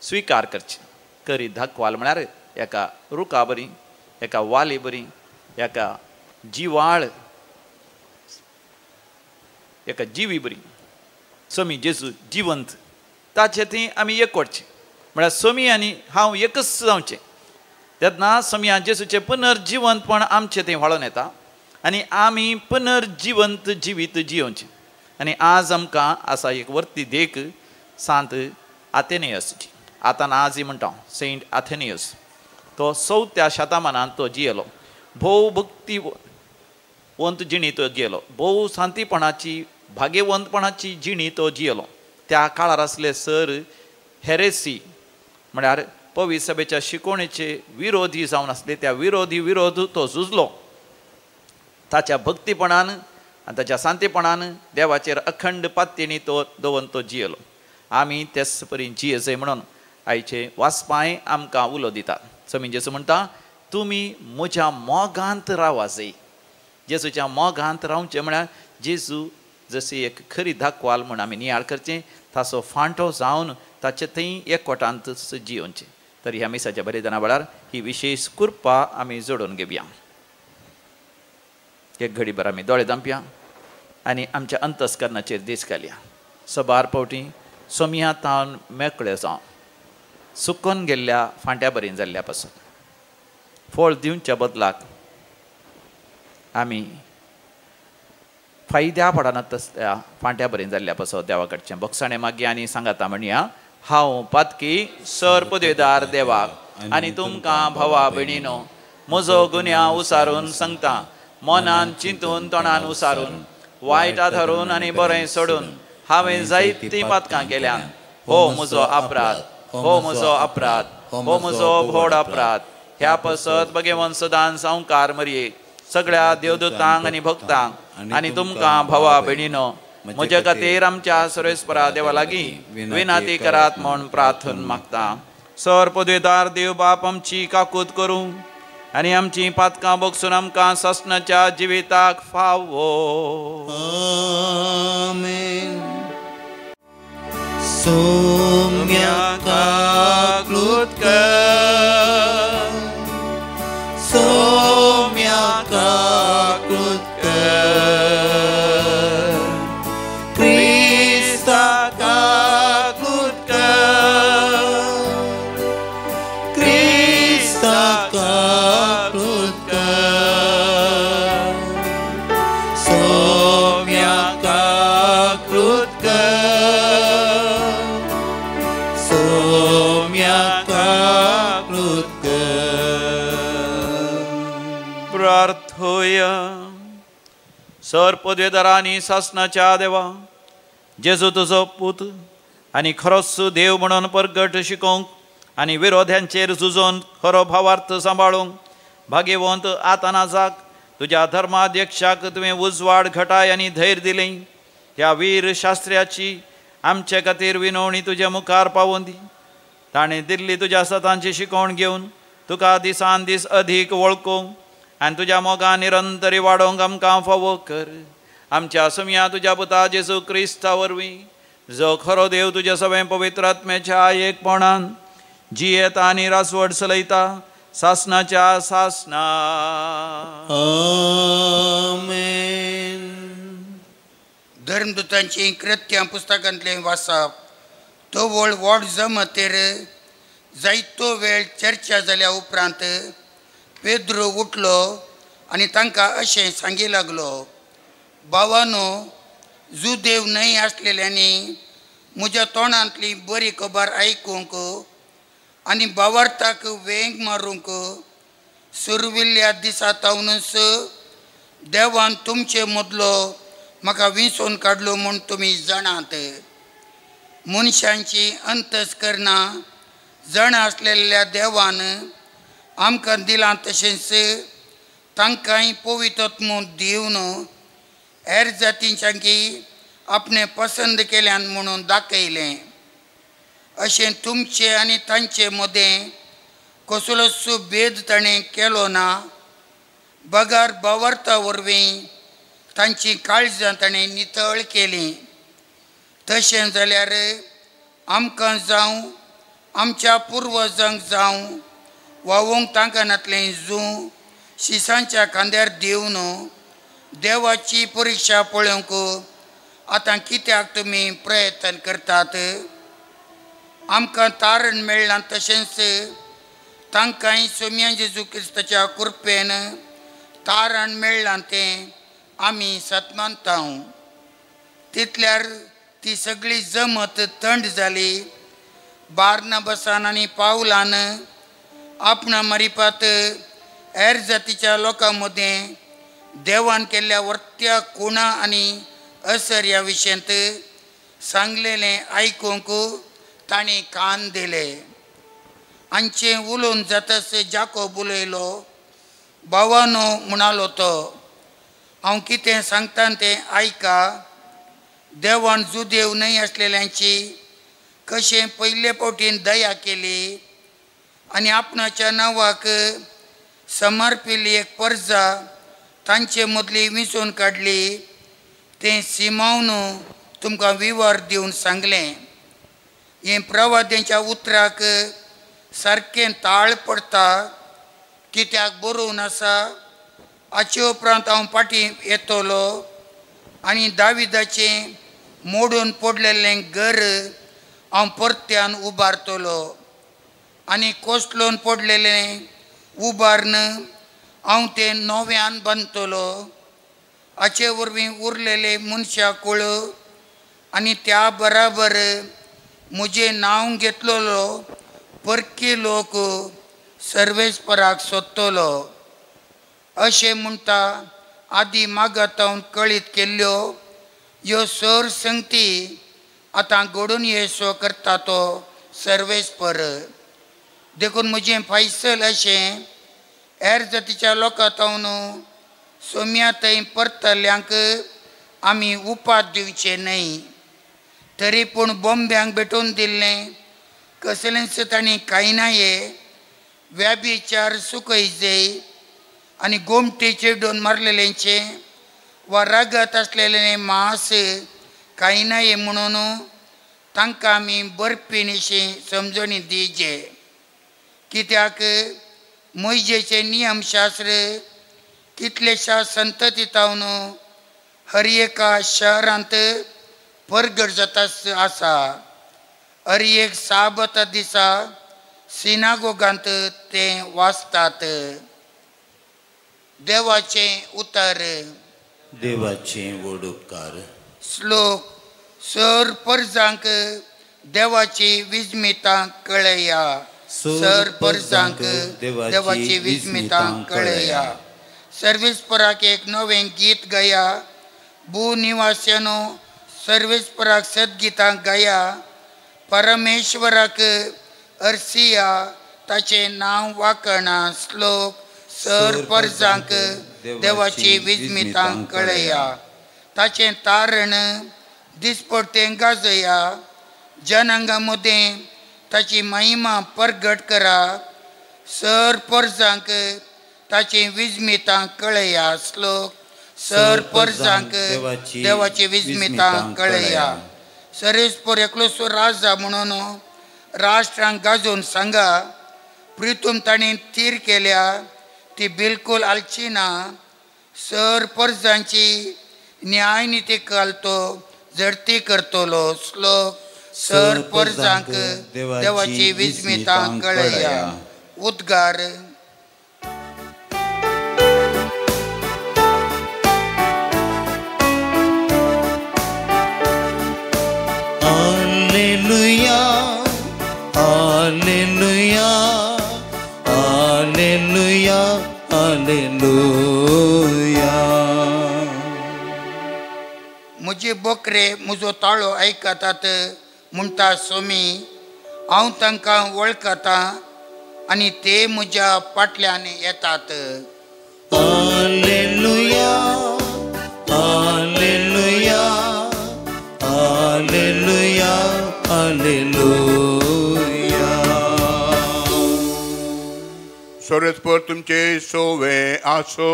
स्विकार करचें. खरी दाखवाल म्हळ्यार एका रुखा बरी, एका वाली बरी, एका जिवाळ, एका जिवी बरी समी जेजू जिवंत ताचे थंय आमी एकवटचें. म्हळ्यार समी आनी हांव एकच जावचें. तेन्ना समी आनी जेजूचें पुनर्जिवंतपण आमचें थंय व्हाळोन येता आनी आमी पुनर्जिवंत जिवीत जियोवचें. आनी आज आमकां आसा एक वर्ती देख सांत आथेनियसची. आतां आज म्हणटा सेंट आथेनियस तो 4थ्या शतमानांत तो जियेलो. भोव भक्तीवंत जिणी तो जियेलो, भोव शांतीपणाची भाग्यवंतपणाची जिणी तो जियेलो. त्या काळार आसले सर हेरेसी म्हळ्यार पवित्र सभेच्या शिकोवणेचे विरोधी जावन आसले, त्या विरोधी विरोध तो झुजलो. ताच्या भक्तीपणान आनी ताच्या शांतीपणान देवाचेर अखंड पातयेणी तो दवरून तो जियेलो. आमी तेच परी जियेचे म्हणून आयचे वाचपाय आमकां उलो दितात. समी जेजू म्हणटा तुमी म्हज्या मोगांत रावाजय. जेजूच्या मोगांत रावचें म्हळ्यार जेजू जशी एक खरी दाखवाल म्हूण आमी नियाळ करचें, ताचो फांटो जावन ताचे थंय एकवटांत जियोवचें. तर ह्या मिसाच्या बलिदाना वेळार ही विशेश कृपा आमी जोडून घेवया. एक घडीभर आमी दोळे धांपया आनी आमच्या अंतस्करणाचेर दीस घालया. सबार पावटी सोमया तावन मेकळे जावन सुकोन गेल्ल्या फांट्या बरीन जाल्ल्या पासून फळ दिवच्या बदलाक आमी फायद्या पडना तसल्या फांट्या बरीन जाल्ल्या पासून देवा कडचें बक्षाणें मागया आनी सांगाता म्हणया, हांव पातकी सर पदवेदार देवाक आनी तुमकां भावा भयणीनो म्हजो गुन्यांव उसारून सांगता, मनान चिंतून तोंडान उसारून वायटा धरून आनी बरें सोडून हांवें जायतीं पातकां केल्यान. हो म्हजो अपराध, हो म्हजो अपराध, हो म्हजो व्हड अपराध. ह्या पसत भगवंत सदां सावकार मरये सगळ्या देवदूतांक आनी भक्तांक आनी तुमकां भावा भयणीनो म्हज्या खातीर आमच्या सर्वेस्परा देवा लागीं विनाती करात म्हूण प्रार्थन मागता. सर पदवेदार देव बाप आमची काकूत करूं आनी आमची पातकां बगसून आमकां सासणाच्या जिविताक फावो. आमेन. सोम्या काकूत कर, सोम्या काकूत कर, क्रिस्ता काकूत कर, क्रिस्ता काकूत कर, सोम्या काकूत कर, सोम्या काकूत कर. प्रार्थोया. सर पदवेदारांनी सासणाच्या देवा, जेजू तुजो पूत आनी खरोच देव म्हणून परगट शिकोवंक आनी विरोध्यांचेर झुजोवन खरो भावार्थ सांबाळूंक भाग्यवंत आतानाजाक तुज्या धर्माध्यक्षाक तुवें उजवाड घटाय आनी धैर्य दिलें. ह्या वीर शास्त्र्याची आमचे खातीर विनवणी तुज्या मुखार पावोवन दी. ताणें दिल्ली तुज्या सतांची शिकवण घेवन तुका दिसान दीस अधीक वळखूंक आनी तुज्या मोगान निरंतरी वाडोवंक आमकां फावो कर. आमच्या सुमया तुज्या पुता जेजू क्रिस्ता वरवीं, जो खरो देव तुज्या सगळें पवित्र आत्म्याच्या एकपणान जियेता आनी रासवड चलयता सासणाच्या सासणा. आमेन. धर्मदूतांची कृत्यां पुस्तकांतलें वाचप. तवळ व्हड जमतेर जायतो वेळ चर्चा जाल्या उपरांत पेद्रो उठलो आनी तांकां अशें सांगी लागलो, भावानो, जुदेव न्हय आसलेल्यांनी म्हज्या तोंडांतली बरी खबर आयकूंक आनी भावार्थाक वेंग मारूंक सुरविल्ल्या दिसा तावनूच देवान तुमचे मदलो म्हाका विंचून काडलो म्हूण तुमी जाणात. मनशांची अंतस्करणां जाणा आसलेल्या देवान आमकां दिलां तशेंच तांकांय पवित्र दिवन हेर जातींच्यांकी आपणें पसंद केल्यान म्हणून दाखयलें. अशें तुमचे आनी तांचे मदें कसलोच भेद ताणें केलो ना, बगर भावार्था वरवीं तांची काळजां ताणें नितळ केलीं. तशें जाल्यार आमकां जावं आमच्या पुर्वजांक जावं वावोंक तांकां जूं शिसांच्या खांद्यार दिवन देवाची परिक्षा पळोवंक आतां कित्याक तुमी प्रयत्न करतात? आमकां तारण मेळ्ळां तशेंच तांकांय सोम्या जेजू क्रिस्ताच्या कृपेन तारण मेळ्ळां तें आमी सतमानता. तितल्यार ती सगळी जमत थंड जाली. बार्नबसान आनी पावलान आपणा मारिपात हेर जातीच्या लोकां मदें देवान केल्ल्या वर्त्या खुणा आनी असर ह्या विशयांत सांगलेलें आयकूंक तांणी कान दिले. हांचें उलोवन जातास जाकोब उलयलो. भावानो म्हणालो तो, हांव कितें सांगता तें आयका. देवान जुदेव न्हय आसलेल्यांची कशें पयले फावटीन दया केली आनी आपणाच्या नांवाक समर्पिल्ली एक परजा तांचे मदली विंचून काडली तें सिमावन तुमकां विवर दिवन सांगलें. हें प्रवाद्यांच्या उतराक सारकें ताळ पडटा, कित्याक बरोवन आसा, हाचे उपरांत हांव फाटीं येतलो आनी दाविदाचें मोडून पडलेलें घर हांव परत्यान उबारतलो आनी कोसळून पडलेलें उबारून हांव तें नव्यान बांदतलो. हाचे वरवीं उरलेले मनशां कुळ आनी त्या बराबर म्हजें नांव घेतलेलो परकी लोक सर्वेस्पराक सोदतलो. अशें म्हणटा आदी मागातावन कळीत केल्ल्यो ह्यो सर संगती आतां घडून येसो करता तो सर्वेस्पर. देखून म्हजें फैसल अशें हेर जातीच्या लोकां तावन सोम्या थंय परतल्यांक आमी उपाद दिवचे न्हय. तरी पूण बॉम्ब्यांक भेटोवन दिल्लें कसलेंच तांणी कांय ना ये व्याभिचार सुकयजे आनी गोमटे चिडून मारलेल्यांचें वा रगत आसलेलें मांस कांय ना ये म्हणून तांकां आमी बरपिणीशी समजणी दिजे. कित्याक मोयजेचें नियमशास्त्र कितलेशा संतती तावन हर एका शहरांत परगट जाता आसा. हर एक साबता दिसा सिनागोगांत तें वाचतात. देवाचें उतर. देवाचें व्हड उपकार. श्लोक. सर परजांक देवाची विस्मितां कळया. सर परजांक देवाची विस्मितां कळया. सर्वेस्पराक एक नवें गीत गाया. भू निवास्यानो सर्वेस्पराक सद्गितां गाया. परमेश्वराक अर्सिया ताचें नांव वाकणा. श्लोक. सर परजांक देवाची विस्मितां कळया. ताचें तारण दिसपडतें गाजया. जनांगा मदें ताची महिमा परगट करा. सर परजांक ताची विस्मितां कळया. श्लोक. सर परजांक देवाची विस्मितां कळया. सरेस्पर एकलोसो राजा म्हणून राष्ट्रांक गाजोवन सांगा. प्रितूम ताणें थीर केल्या ती बिलकूल आलची ना. सर परजांची न्यायनिती घालतो झडती करतलो. श्लोक. सर परजांक देवाची विस्मितां कळया. उद्गार. Alleluia, alleluia, alleluia, alleluia. म्हजे बोकरे म्हजो ताळो आयकतात म्हणटा सोमी. हांव तांकां वळखतां आनी ते म्हज्या फाटल्यान येतात. Alleluia, alleluia, alleluia, alleluia. सर्वेस्पर तुमचे सोवे आसो.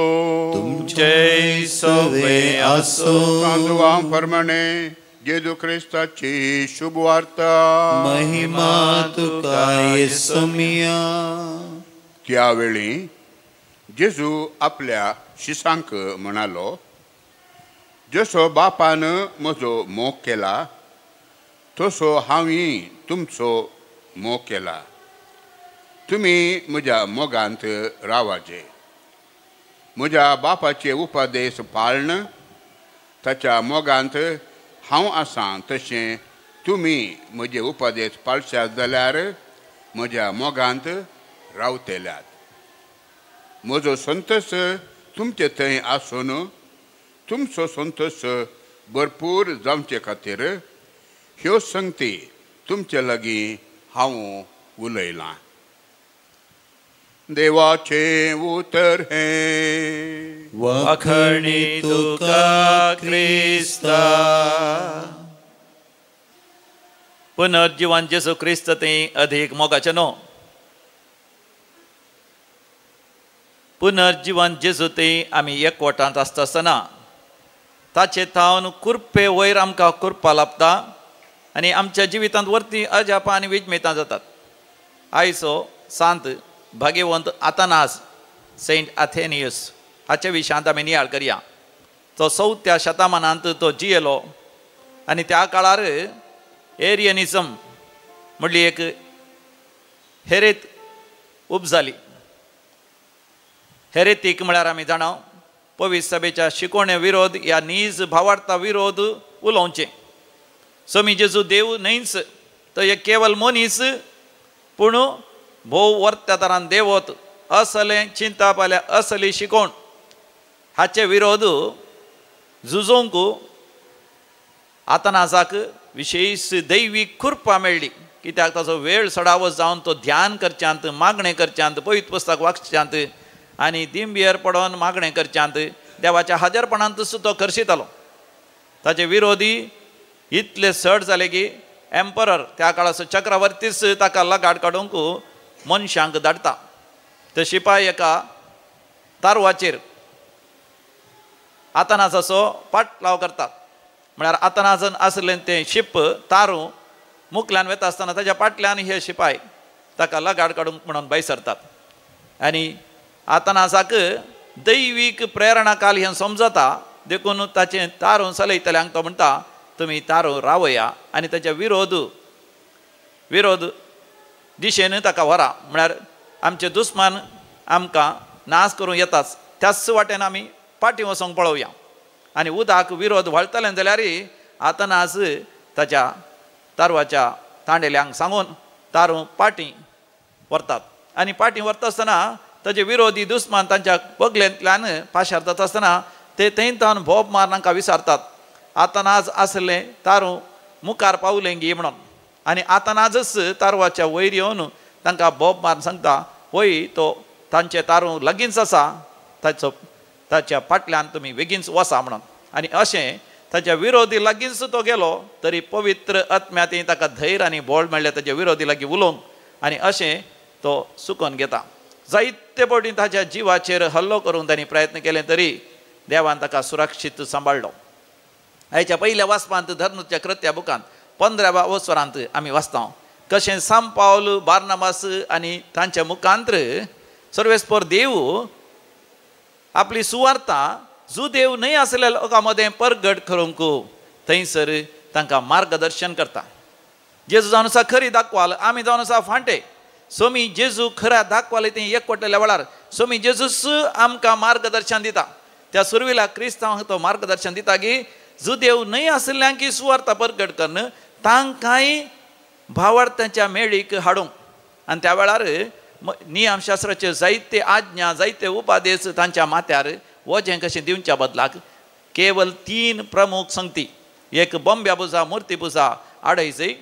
तुमचे सोवे आसो. तांदुवां प्रमाणे जेजू क्रिस्ताची शुभ वार्ता. महिमा तुका येसुमिया. त्यावेळी जेजू आपल्या शिसांक म्हणालो, जसो बापान म्हजो मोग केला तसो हांवूय तुमचो मोग केला. तुमी म्हज्या मोगांत रावाचे. म्हज्या बापाचे उपदेश पाळन ताच्या मोगांत हांव आसां तशें तुमी म्हजे उपदेश पाळशात जाल्यार म्हज्या मोगांत रावतल्यात. म्हजो संतोश तुमचे थंय आसून तुमचो संतोश भरपूर जावचे खातीर ह्यो संगती तुमचे लागीं हांव उलयलां. देवाचें उतर हें. वाखणी तुका क्रिस्ता. पुनर्जिवन जेजू क्रिस्त तें अधिक मोगाचें न्हू. पुनर्जिवन जेजू तें आमी एकवटांत आसता आसतना ताचे थावन कुरपे वयर आमकां कुरपा लाबता आनी आमच्या जिवितांत वरती अजापां आनी विजमेतां जातात. आयचो सांत भाग्यवंत आतानास सेंट आथेनियस हाच्या विशयांत आमी नियाळ करया. तो 4थ्या शतमानांत तो जियेलो आनी त्या काळार एरियनिजम म्हणली एक हेरेत उपजाली. हेरेतीक म्हळ्यार आमी जाणा पवित्र सभेच्या शिकोवणे विरोध या नीज भावार्था विरोध उलोवचें. स्वामी जेजू देव न्हयच, तो एक केवल मनीस पूण भोव वर्त्या तरान देवत असलें चिंताप आल्या असली शिकोवण हाचे विरोध झुजोवंक आतानासाक विशेश दैवीक कृपा मेळ्ळी. कित्याक ताचो वेळ सडावत जावन तो ध्यान करच्यांत, मागणें करच्यांत, पवित्र पुस्तक वाचच्यांत आनी दिंबियर पडोन मागणें करच्यांत देवाच्या हाजरपणांतूच तो खर्शितालो. ताचे विरोधी इतले चड जाले की एम्परर त्या काळाचो चक्रवर्तीच ताका लगाड काडूंक मनशांक धाडटा. ते शिपाय एका तारवाचेर आतानासाचो पाटलाव करतात. म्हळ्यार आतानासान आसलें तें शिप तारू मुकल्यान वता आसतना ताच्या पाटल्यान हे शिपाय ताका लगाड काडूंक म्हणून भायर सरतात. आनी आतानासाक दैवीक प्रेरणा काल हें समजता देखून ताचें तारू चलयतल्यांक तो म्हणटा तुमी तारू रावया आनी ताच्या विरोध विरोध दिशेन ताका व्हरा. म्हळ्यार आमचे दुस्मान आमकां नाश करूं येताच त्याच वाटेन आमी फाटीं वचोंक पळोवया. आनी उदक विरोध व्हाळटलें जाल्यार आतानास ताच्या तारवाच्या तांडेल्यांक सांगून तारू पाटी व्हरतात. आनी पाटी व्हरता आसतना ताजे विरोधी दुस्मान तांच्या बगलेंतल्यान पाशार जाता आसतना ते थंय तावन भोप मार तांकां विसारतात. आतानाज आसलें तारू मुखार पावलें गी म्हणून आनी आतानाजच तारवाच्या वयर येवन तांकां बोब मारून सांगता वय तो तांचे तारू लागींच आसा ताचो ताच्या फाटल्यान तुमी बेगीनच वसा म्हणून. आनी अशें ताच्या विरोधी लागींच तो गेलो तरी पवित्र आत्म्या ताका धैर्य आनी बळ मेळ्ळें ताच्या विरोधी लागीं उलोवंक आनी अशें तो सुकोवन घेता. जायते फावटी ताच्या जिवाचेर हल्लो करूंक तांणी प्रयत्न केले तरी देवान ताका सुरक्षीत सांबाळ्ळो. आयच्या पयल्या वाचपांत धर्मच्या कृत्या बुकांत 15व्या वसरांत आमी वाचता कशें सांत पावल बार्नाबास आनी तांच्या मुखांत्र सर्वेस्पर देव आपली सुवार्ता जुदेव न्हय आसल्या लोकां मदें परगट करूंक थंयसर तांकां मार्गदर्शन करता. जेजू जावन आसा खरी दाखवाल, आमी जावन आसा फांटे. स्वामी जेजू खऱ्या दाखवाले तें एकवटलेल्या वेळार स्वामी जेजूच आमकां मार्गदर्शन दिता. त्या सुरवेला क्रिस्तांवांक तो मार्गदर्शन दिता की जुदेव न्हय आशिल्ल्यांक सुवार्ता परगट करून तांकांय भावार्थाच्या मेळीक हाडूंक. आनी त्या वेळार नियमशास्त्राचे जायते आज्ञा जायते उपादेश तांच्या माथ्यार वजें कशें दिवच्या बदलाक केवल 3 प्रमुख संगती, एक बॉम्ब्या पुजा मुर्ती पुजा आडयची,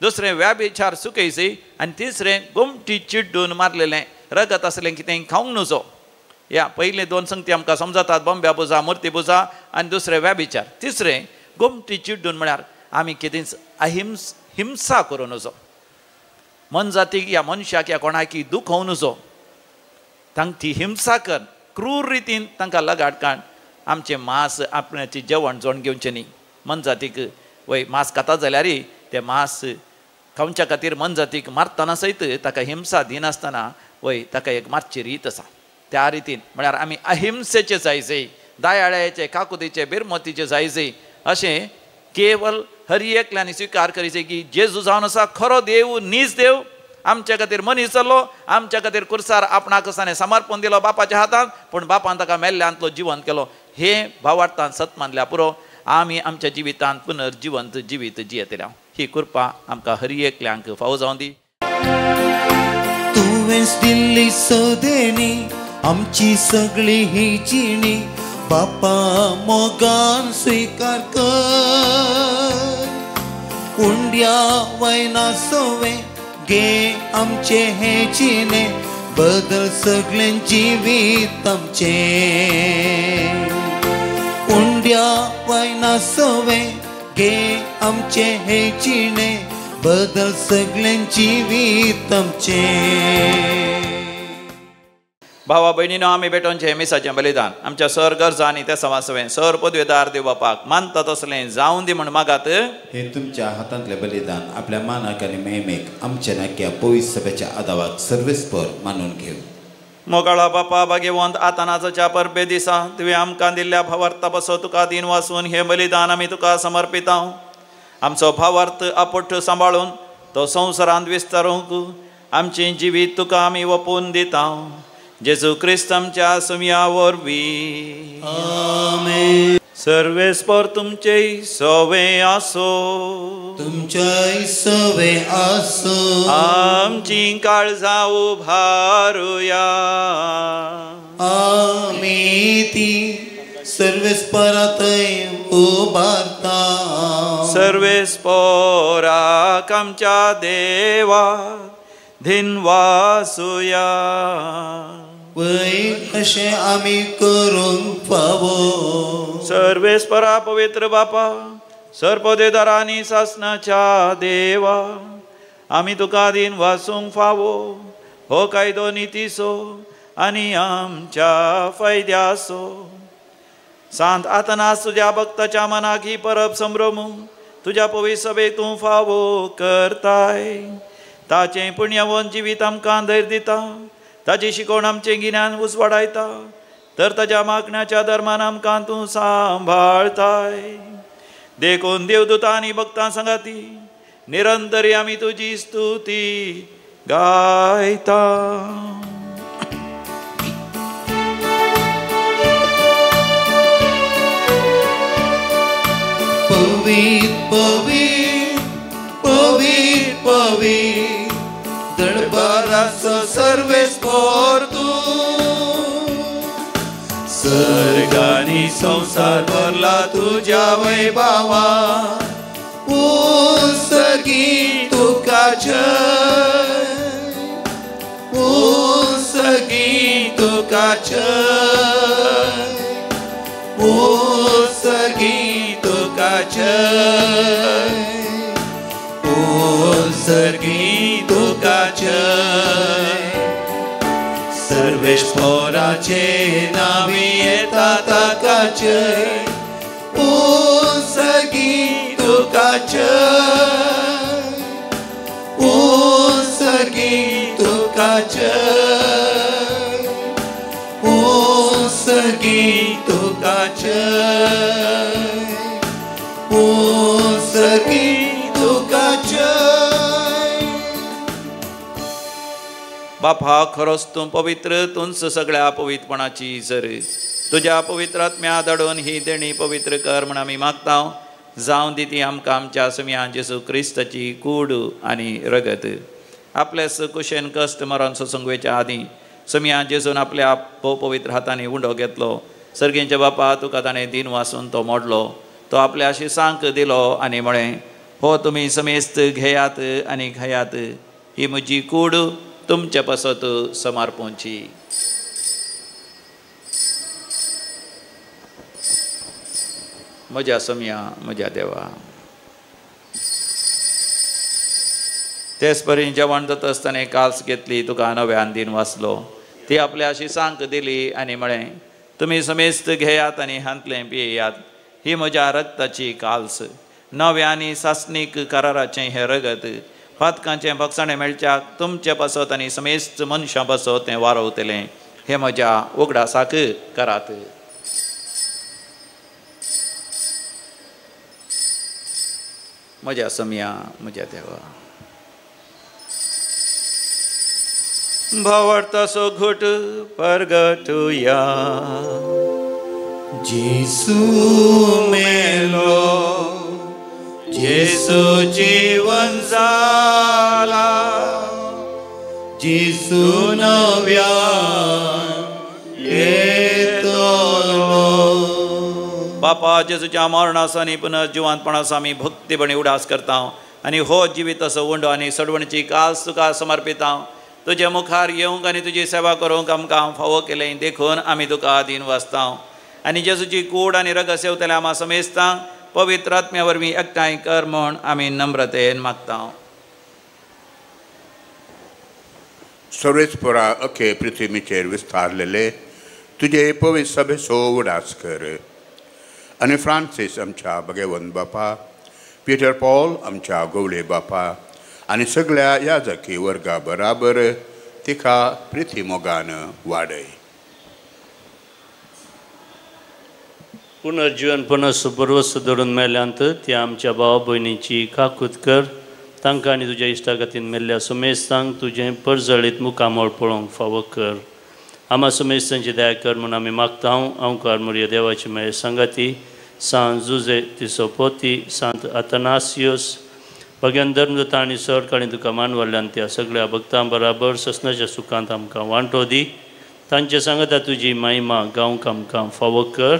दुसरें व्याभिचार चुकयची आनी तिसरें गोमटी चिड्डून मारलेलें रगत आसलें कितें खावंक नुजो. ह्या पयले 2 संगती आमकां समजतात, बॉम्ब्या पुजा मुर्ती पुजा आनी दुसरें व्याभिचार. तिसरें गोमटी चिड्डून म्हळ्यार आमी कितेंच अहिंस हिंसा करूं नजो, मनजातीक या मनशाक या कोणाकी दुखोवं नजो, तांकां ती हिंसा कर क्रूर रितीन तांकां लगाड काड आमचें मांस आपणाचें जेवण जोण घेवचें न्ही. मनजातीक वय मांस खाता जाल्यार तें मांस खावच्या खातीर मनजातीक मारतना सयत ताका हिंसा दिनासतना वय ताका एक मारची रीत आसा. त्या रितीन म्हळ्यार आमी अहिंसेचे जायचे, दयाळ्याचे काकुतीचे बिरमतीचे जायचे अशें केवल हर एकल्यान स्विकार करीचे की जेजू जावन आसा खरो देव, नीज देव आमच्या खातीर मनीस जालो, आमच्या खातीर कुर्सार आपणाक ताणें समर्पण दिलो बापाच्या हातांत, पूण बापान ताका मेल्ल्यांतलो जिवंत केलो. हे भावार्थान सत मानल्या पुरो आमी आमच्या जिवितांत पुनर्जिवंत जिवीत जियेतले. ही कृपा आमकां हर एकल्यांक फावो जावं दी. तुवेंच दिल्ली सदेणी आमची सगळी ही जिणी, बापा मोगान स्विकार कर. उंड्या वयना सोवे गे आमचे हे जिणे, बदल सगळें जिवीत आमचें. उंड्या वयना सोवे गे आमचे हे जिणे, बदल सगळें जिवीत आमचें. भावा भयणीनो, आमी भेटोवचें मिसाचें बलिदान आमच्या सर गरजा आनी त्या समासवें सर पदवेदार देव बापाक मानता तसलें जावं दी म्हण मागात. हे तुमच्या हातांतलें बलिदान आपल्या मानाक आनी महिमेक आमच्या नाक्या पवित्र सभेच्या आदावाक सर्वेस्पर मानून घेव. मोगाळा बापा भाग्यवंत आतानाच्या परबे दिसा तुवें आमकां दिल्ल्या भावार्था पासत तुका दिन वासून हें बलिदान आमी तुका समर्पिता. आमचो भावार्थ आपोट सांबाळून तो संवसारांत विस्तारूंक आमचें जिवीत तुका आमी ओपून दिता. जेजू क्रिस्त आमच्या सुमया वरवीं. आमेन. सर्वेस्पर तुमचे सवे आसो, तुमच्याय सवे आसो. आमची काळजां उभारुया, आमी ती सर्वेस्परा थंय उबारता. सर्वेस्पराक आमच्या देवा धिनवासुया. वय अशें आमी करूंक फावो. सर्वेस्परा पवित्र बापा, सर्पदेदारांनी सासनाच्या देवा, आमी तुका दिन वासूंक फावो हो कायदो नितीचो आनी आमच्या फायद्याचो. सांत आतनास तुज्या भक्ताच्या मनाक ही परब संभ्रमू तुज्या पवित्र सभेक तूं फावो करताय. ताचें पुण्यवंत जिवीत आमकां धैर्य दिता, ताची शिकवण आमचें गिन्यान उजवाडायता, तर ताज्या मागण्याच्या धर्मान आमकां तूं सांबाळताय. देखून देवदूतां आनी भक्तां सांगाती निरंतरी आमी तुजी स्तुती गायता. पवित्र पवित्र पवित्र पवित्र दरबाराचो सर्वेस्पर तूं, सर्गानी संवसार भरला तुज्या वैभवा. उत्सर्गी तुका जय, उत्सर्गी तुका जय, उत्सर्गी तुका जय, उत्सर्गी तुका जय. सर्वेस्पराचे नावी येता ताका जय, उत्सर्गी तुका जय, उत्सर्गी तुका जय, उत्सर्गी तुका जय, उत्सर्गी तुका जय. बापा खरोच तूं पवित्र, तूंच सगळ्या पवित्रपणाची जर तुज्या पवित्र आत्म्या धाडून ही देणी पवित्र कर म्हण आमी मागता. जावं दी ती आमकां आमच्या सुमया जेजू क्रिस्ताची कूड आनी रगत. आपल्याच कुशेन कश्ट मरण सोसूंक वयच्या आदीं सुमया जेजून आपल्या भोव पवित्र हातांनी उंडो घेतलो. सर्गींच्या बापा तुका ताणें दिन वासून तो मोडलो, तो आपल्या शिसांक दिलो आनी म्हळें, हो तुमी समेस्त घेयात आनी खायात, ही म्हजी कूड तुमचे पासत समर्पणची. म्हज्या सोम्या, म्हज्या देवा. तेच परी जेवण जाता आसतना काल्स घेतली, तुका नव्यान दिन वाचलो, ती आपल्या शिसांक दिली आनी म्हळें, तुमी समेस्त घेयात आनी हांतलें पियेयात, ही म्हज्या रक्ताची काल्स, नव्या आनी सासणीक कराराचें हें रगत, पातकांचें भक्षणें मेळच्याक तुमचे पासत आनी समेस्त मनशां पासत तें वारवतलें, हें म्हज्या उगडासाक करात. म्हज्या सोम्या, म्हज्या देवा. भावार्थाचो घट परगटुया. जेसू मेलो, जेसू जीवन जाला, जेसू नव्यान येतलो. बापा, जेजूच्या मरणाचो आनी पुनर्जिवंतपणाचो आमी भक्तीपणी उडास करता आनी हो जिविताचो उंडो आनी सडवणची कास तुका समर्पिता. तुजे मुखार येवंक आनी तुजी सेवा करूंक आमकां फावो केलें देखून आमी तुका आदीन वाचता आनी जेजूची कूड आनी रगत सेवतल्या आमा समेस्तांक पवित्र आत्म्या वरवीं एकठांय कर म्हूण आमी नम्रतेन मागता. सर्वेस्परा अखे पृथ्वीचेर विस्तारलेले तुजे पवित्र सभेचो उडास कर आनी फ्रांसीस आमच्या भगवंत बापा, पीटर पॉल आमच्या गोवळे बापा आनी सगळ्या याजकी वर्गा बराबर तिका प्रिती मोगान वाडय. पुनर्जीवन पुनस बरवस धरून मेल्यांत त्या आमच्या भाव भयणीची काकूत कर. तांकां आनी तुज्या इश्टागतीन मेल्ल्या सुमेस्तांक तुजें परजळीत मुखामळ पळोवंक फावो कर. आमा सुमेस्तांची दया कर म्हूण आमी मागता. हांव मोरया देवाची मेळ सांगाती सांत जुजे तिसोपोती, सांत आतनासियोस, भगवान धर्मदूता आनी सरकाळी तुका मानवल्ल्यान त्या सगळ्या भक्तां बराबर ससनाच्या सुखांत आमकां वांटो दी. तांचे सांगता तुजी महिमा गावंक आमकां फावो कर.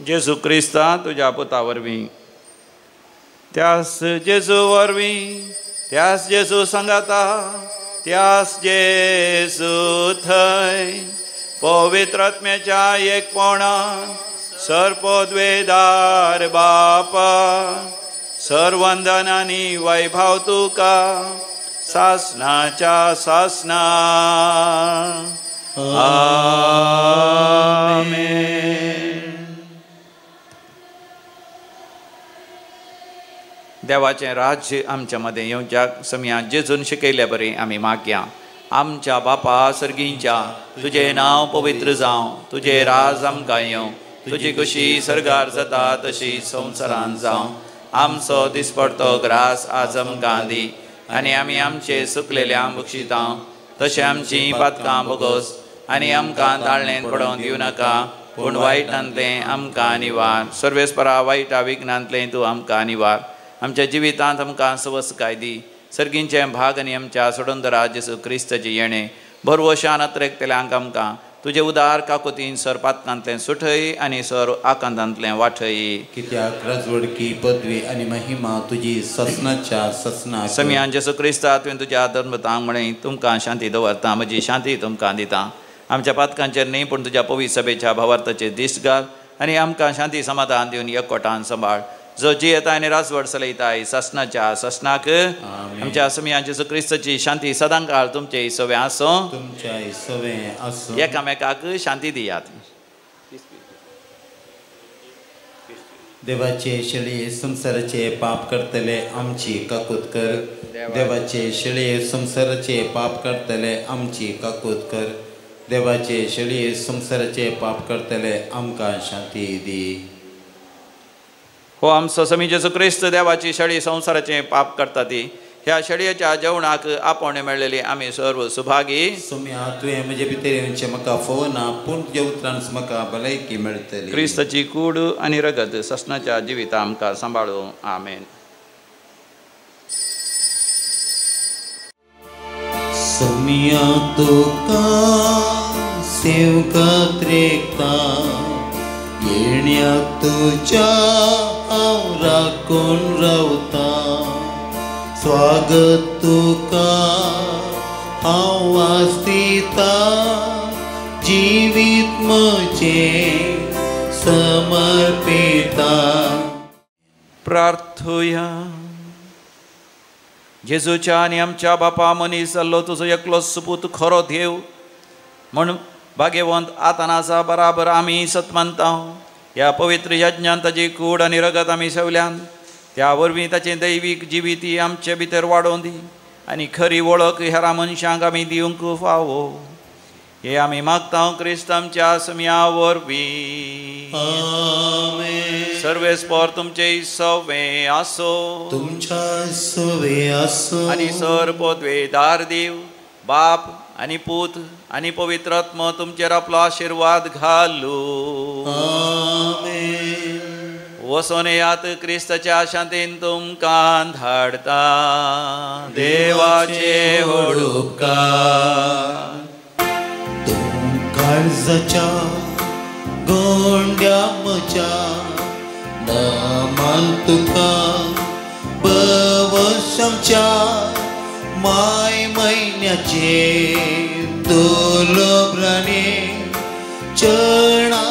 जेजू क्रिस्ता तुज्या पुता वरवीं, त्यास जेजू वरवीं, त्यास जेजू सांगाता, त्यास जेजू थंय पवित्र आत्म्याच्या एकपणान सर्पोद्वेदार बापा सर्वंदन आनी वैभव तुका सासनाच्या सासना. आमेन. देवाचें राज्य आमच्या मदें येवच्याक समया जेजून शिकयल्या बरी आमी मागया. आमच्या बापा सर्गींच्या, तुजें नांव पवित्र जावं, तुजें राज आमकां येवं, तुजी खुशी सर्गार जाता तशी संवसारान जावं. आमचो दिसपडतो ग्रास आज आमकां दी आनी आमी आमचे सुकलेल्या बक्षिता तशें आमची पातकां बोगोस आनी आमकां ताळणेंत पडोवन दिवं नाका, पूण वायटांतलें आमकां निवार. सर्वेस्परा वायटा विघ्नांतलें तूं आमकां निवार. आमच्या जिवितांत आमकां सवसकाय दी. सर्गींचें भाग आनी आमच्या सोडंदरा जेसू क्रिस्ताचें येणें भरवशान अत्रेकतल्यांक आमकां तुजे उदार काकुतीन सर पातकांतलें सुठय आनी सर आकांतांतलें वाठय. कित्याक राजवडकी पदवी आनी महिमा तुजी ससनाच्या ससना. समियान जेसू क्रिस्ता तुवें तुज्या धर्मतांक म्हळें, तुमकां शांती दवरता, म्हजी शांती तुमकां दिता. आमच्या पातकांचेर न्ही पूण तुज्या पवित्र सभेच्या भावार्थाचेर दिश्ट घाल आनी आमकां शांती समाधान दिवन एकवटान सांबाळ. जो जियेता आनी राजवट चलयताय सासनाच्या सासनाक. आमच्या समिया जेजू क्रिस्ताची शांती सदांकाळ तुमचे सवे आसूं, तुमच्या सवे आसूं. एकामेकाक शांती दियात. देवाचे शेळये संवसाराचे पाप करतले आमची काकूत कर. देवाचे शेळये संवसाराचे पाप करतले आमची काकूत कर. देवाचे शेळये संवसाराचे पाप करतले आमकां शांती दी. हो आमचो समी जेजू क्रिस्त देवाची शेळी संवसाराचें पाप करता ती ह्या शेळयेच्या जेवणाक आपोवणें मेळ्ळेली आमी सर्व सुभागी. सोम्या, तुवें म्हजे भितर येवचें म्हाका फोवना, पूण तुज्या उतरान म्हाका भलायकी मेळटली. क्रिस्ताची कूड आनी रगत ससनाच्या जिविता आमकां सांबाळूं. आमेन. सोम्या तुका सेवकात रेखता, येण्याक तुज्या हांव राखून रावता. स्वागत तुका हांव आसता, जिवीत म्हजें समर्पिता. प्रार्थुया. जेजूच्या आनी आमच्या बापा मनीस जाल्लो तुजो एकलो सुपूत खरो देव म्हूण भाग्यवंत आतानाचा बराबर आमी सत मानता. ह्या पवित्र यज्ञान ताजी कूड आनी रगत आमी सेवल्यान त्या वरवीं ताचें दैवीक जिविती आमचे भितर वाडोवन दी आनी खरी वळख हेरां मनशांक आमी दिवंक फावो. हे आमी मागता क्रिस्त आमच्या समिया वरवीं. सर्वेस्पर तुमचे सवे आसो, तुमच्या सवे आसो. आनी सर पदवेदार देव बाप आनी पूत आनी पवित्र आत्मो तुमचेर आपलो आशिर्वाद घालू. आमेन. वसोन येयात, क्रिस्ताच्या शांतीन तुमकां धाडता. देवाचे व्हड उपकार. तूं काळजाच्या गोंड्या म्हज्या नामान तुका बवसमच्या माय म्हयन्याचे दोलोब्राने चरणां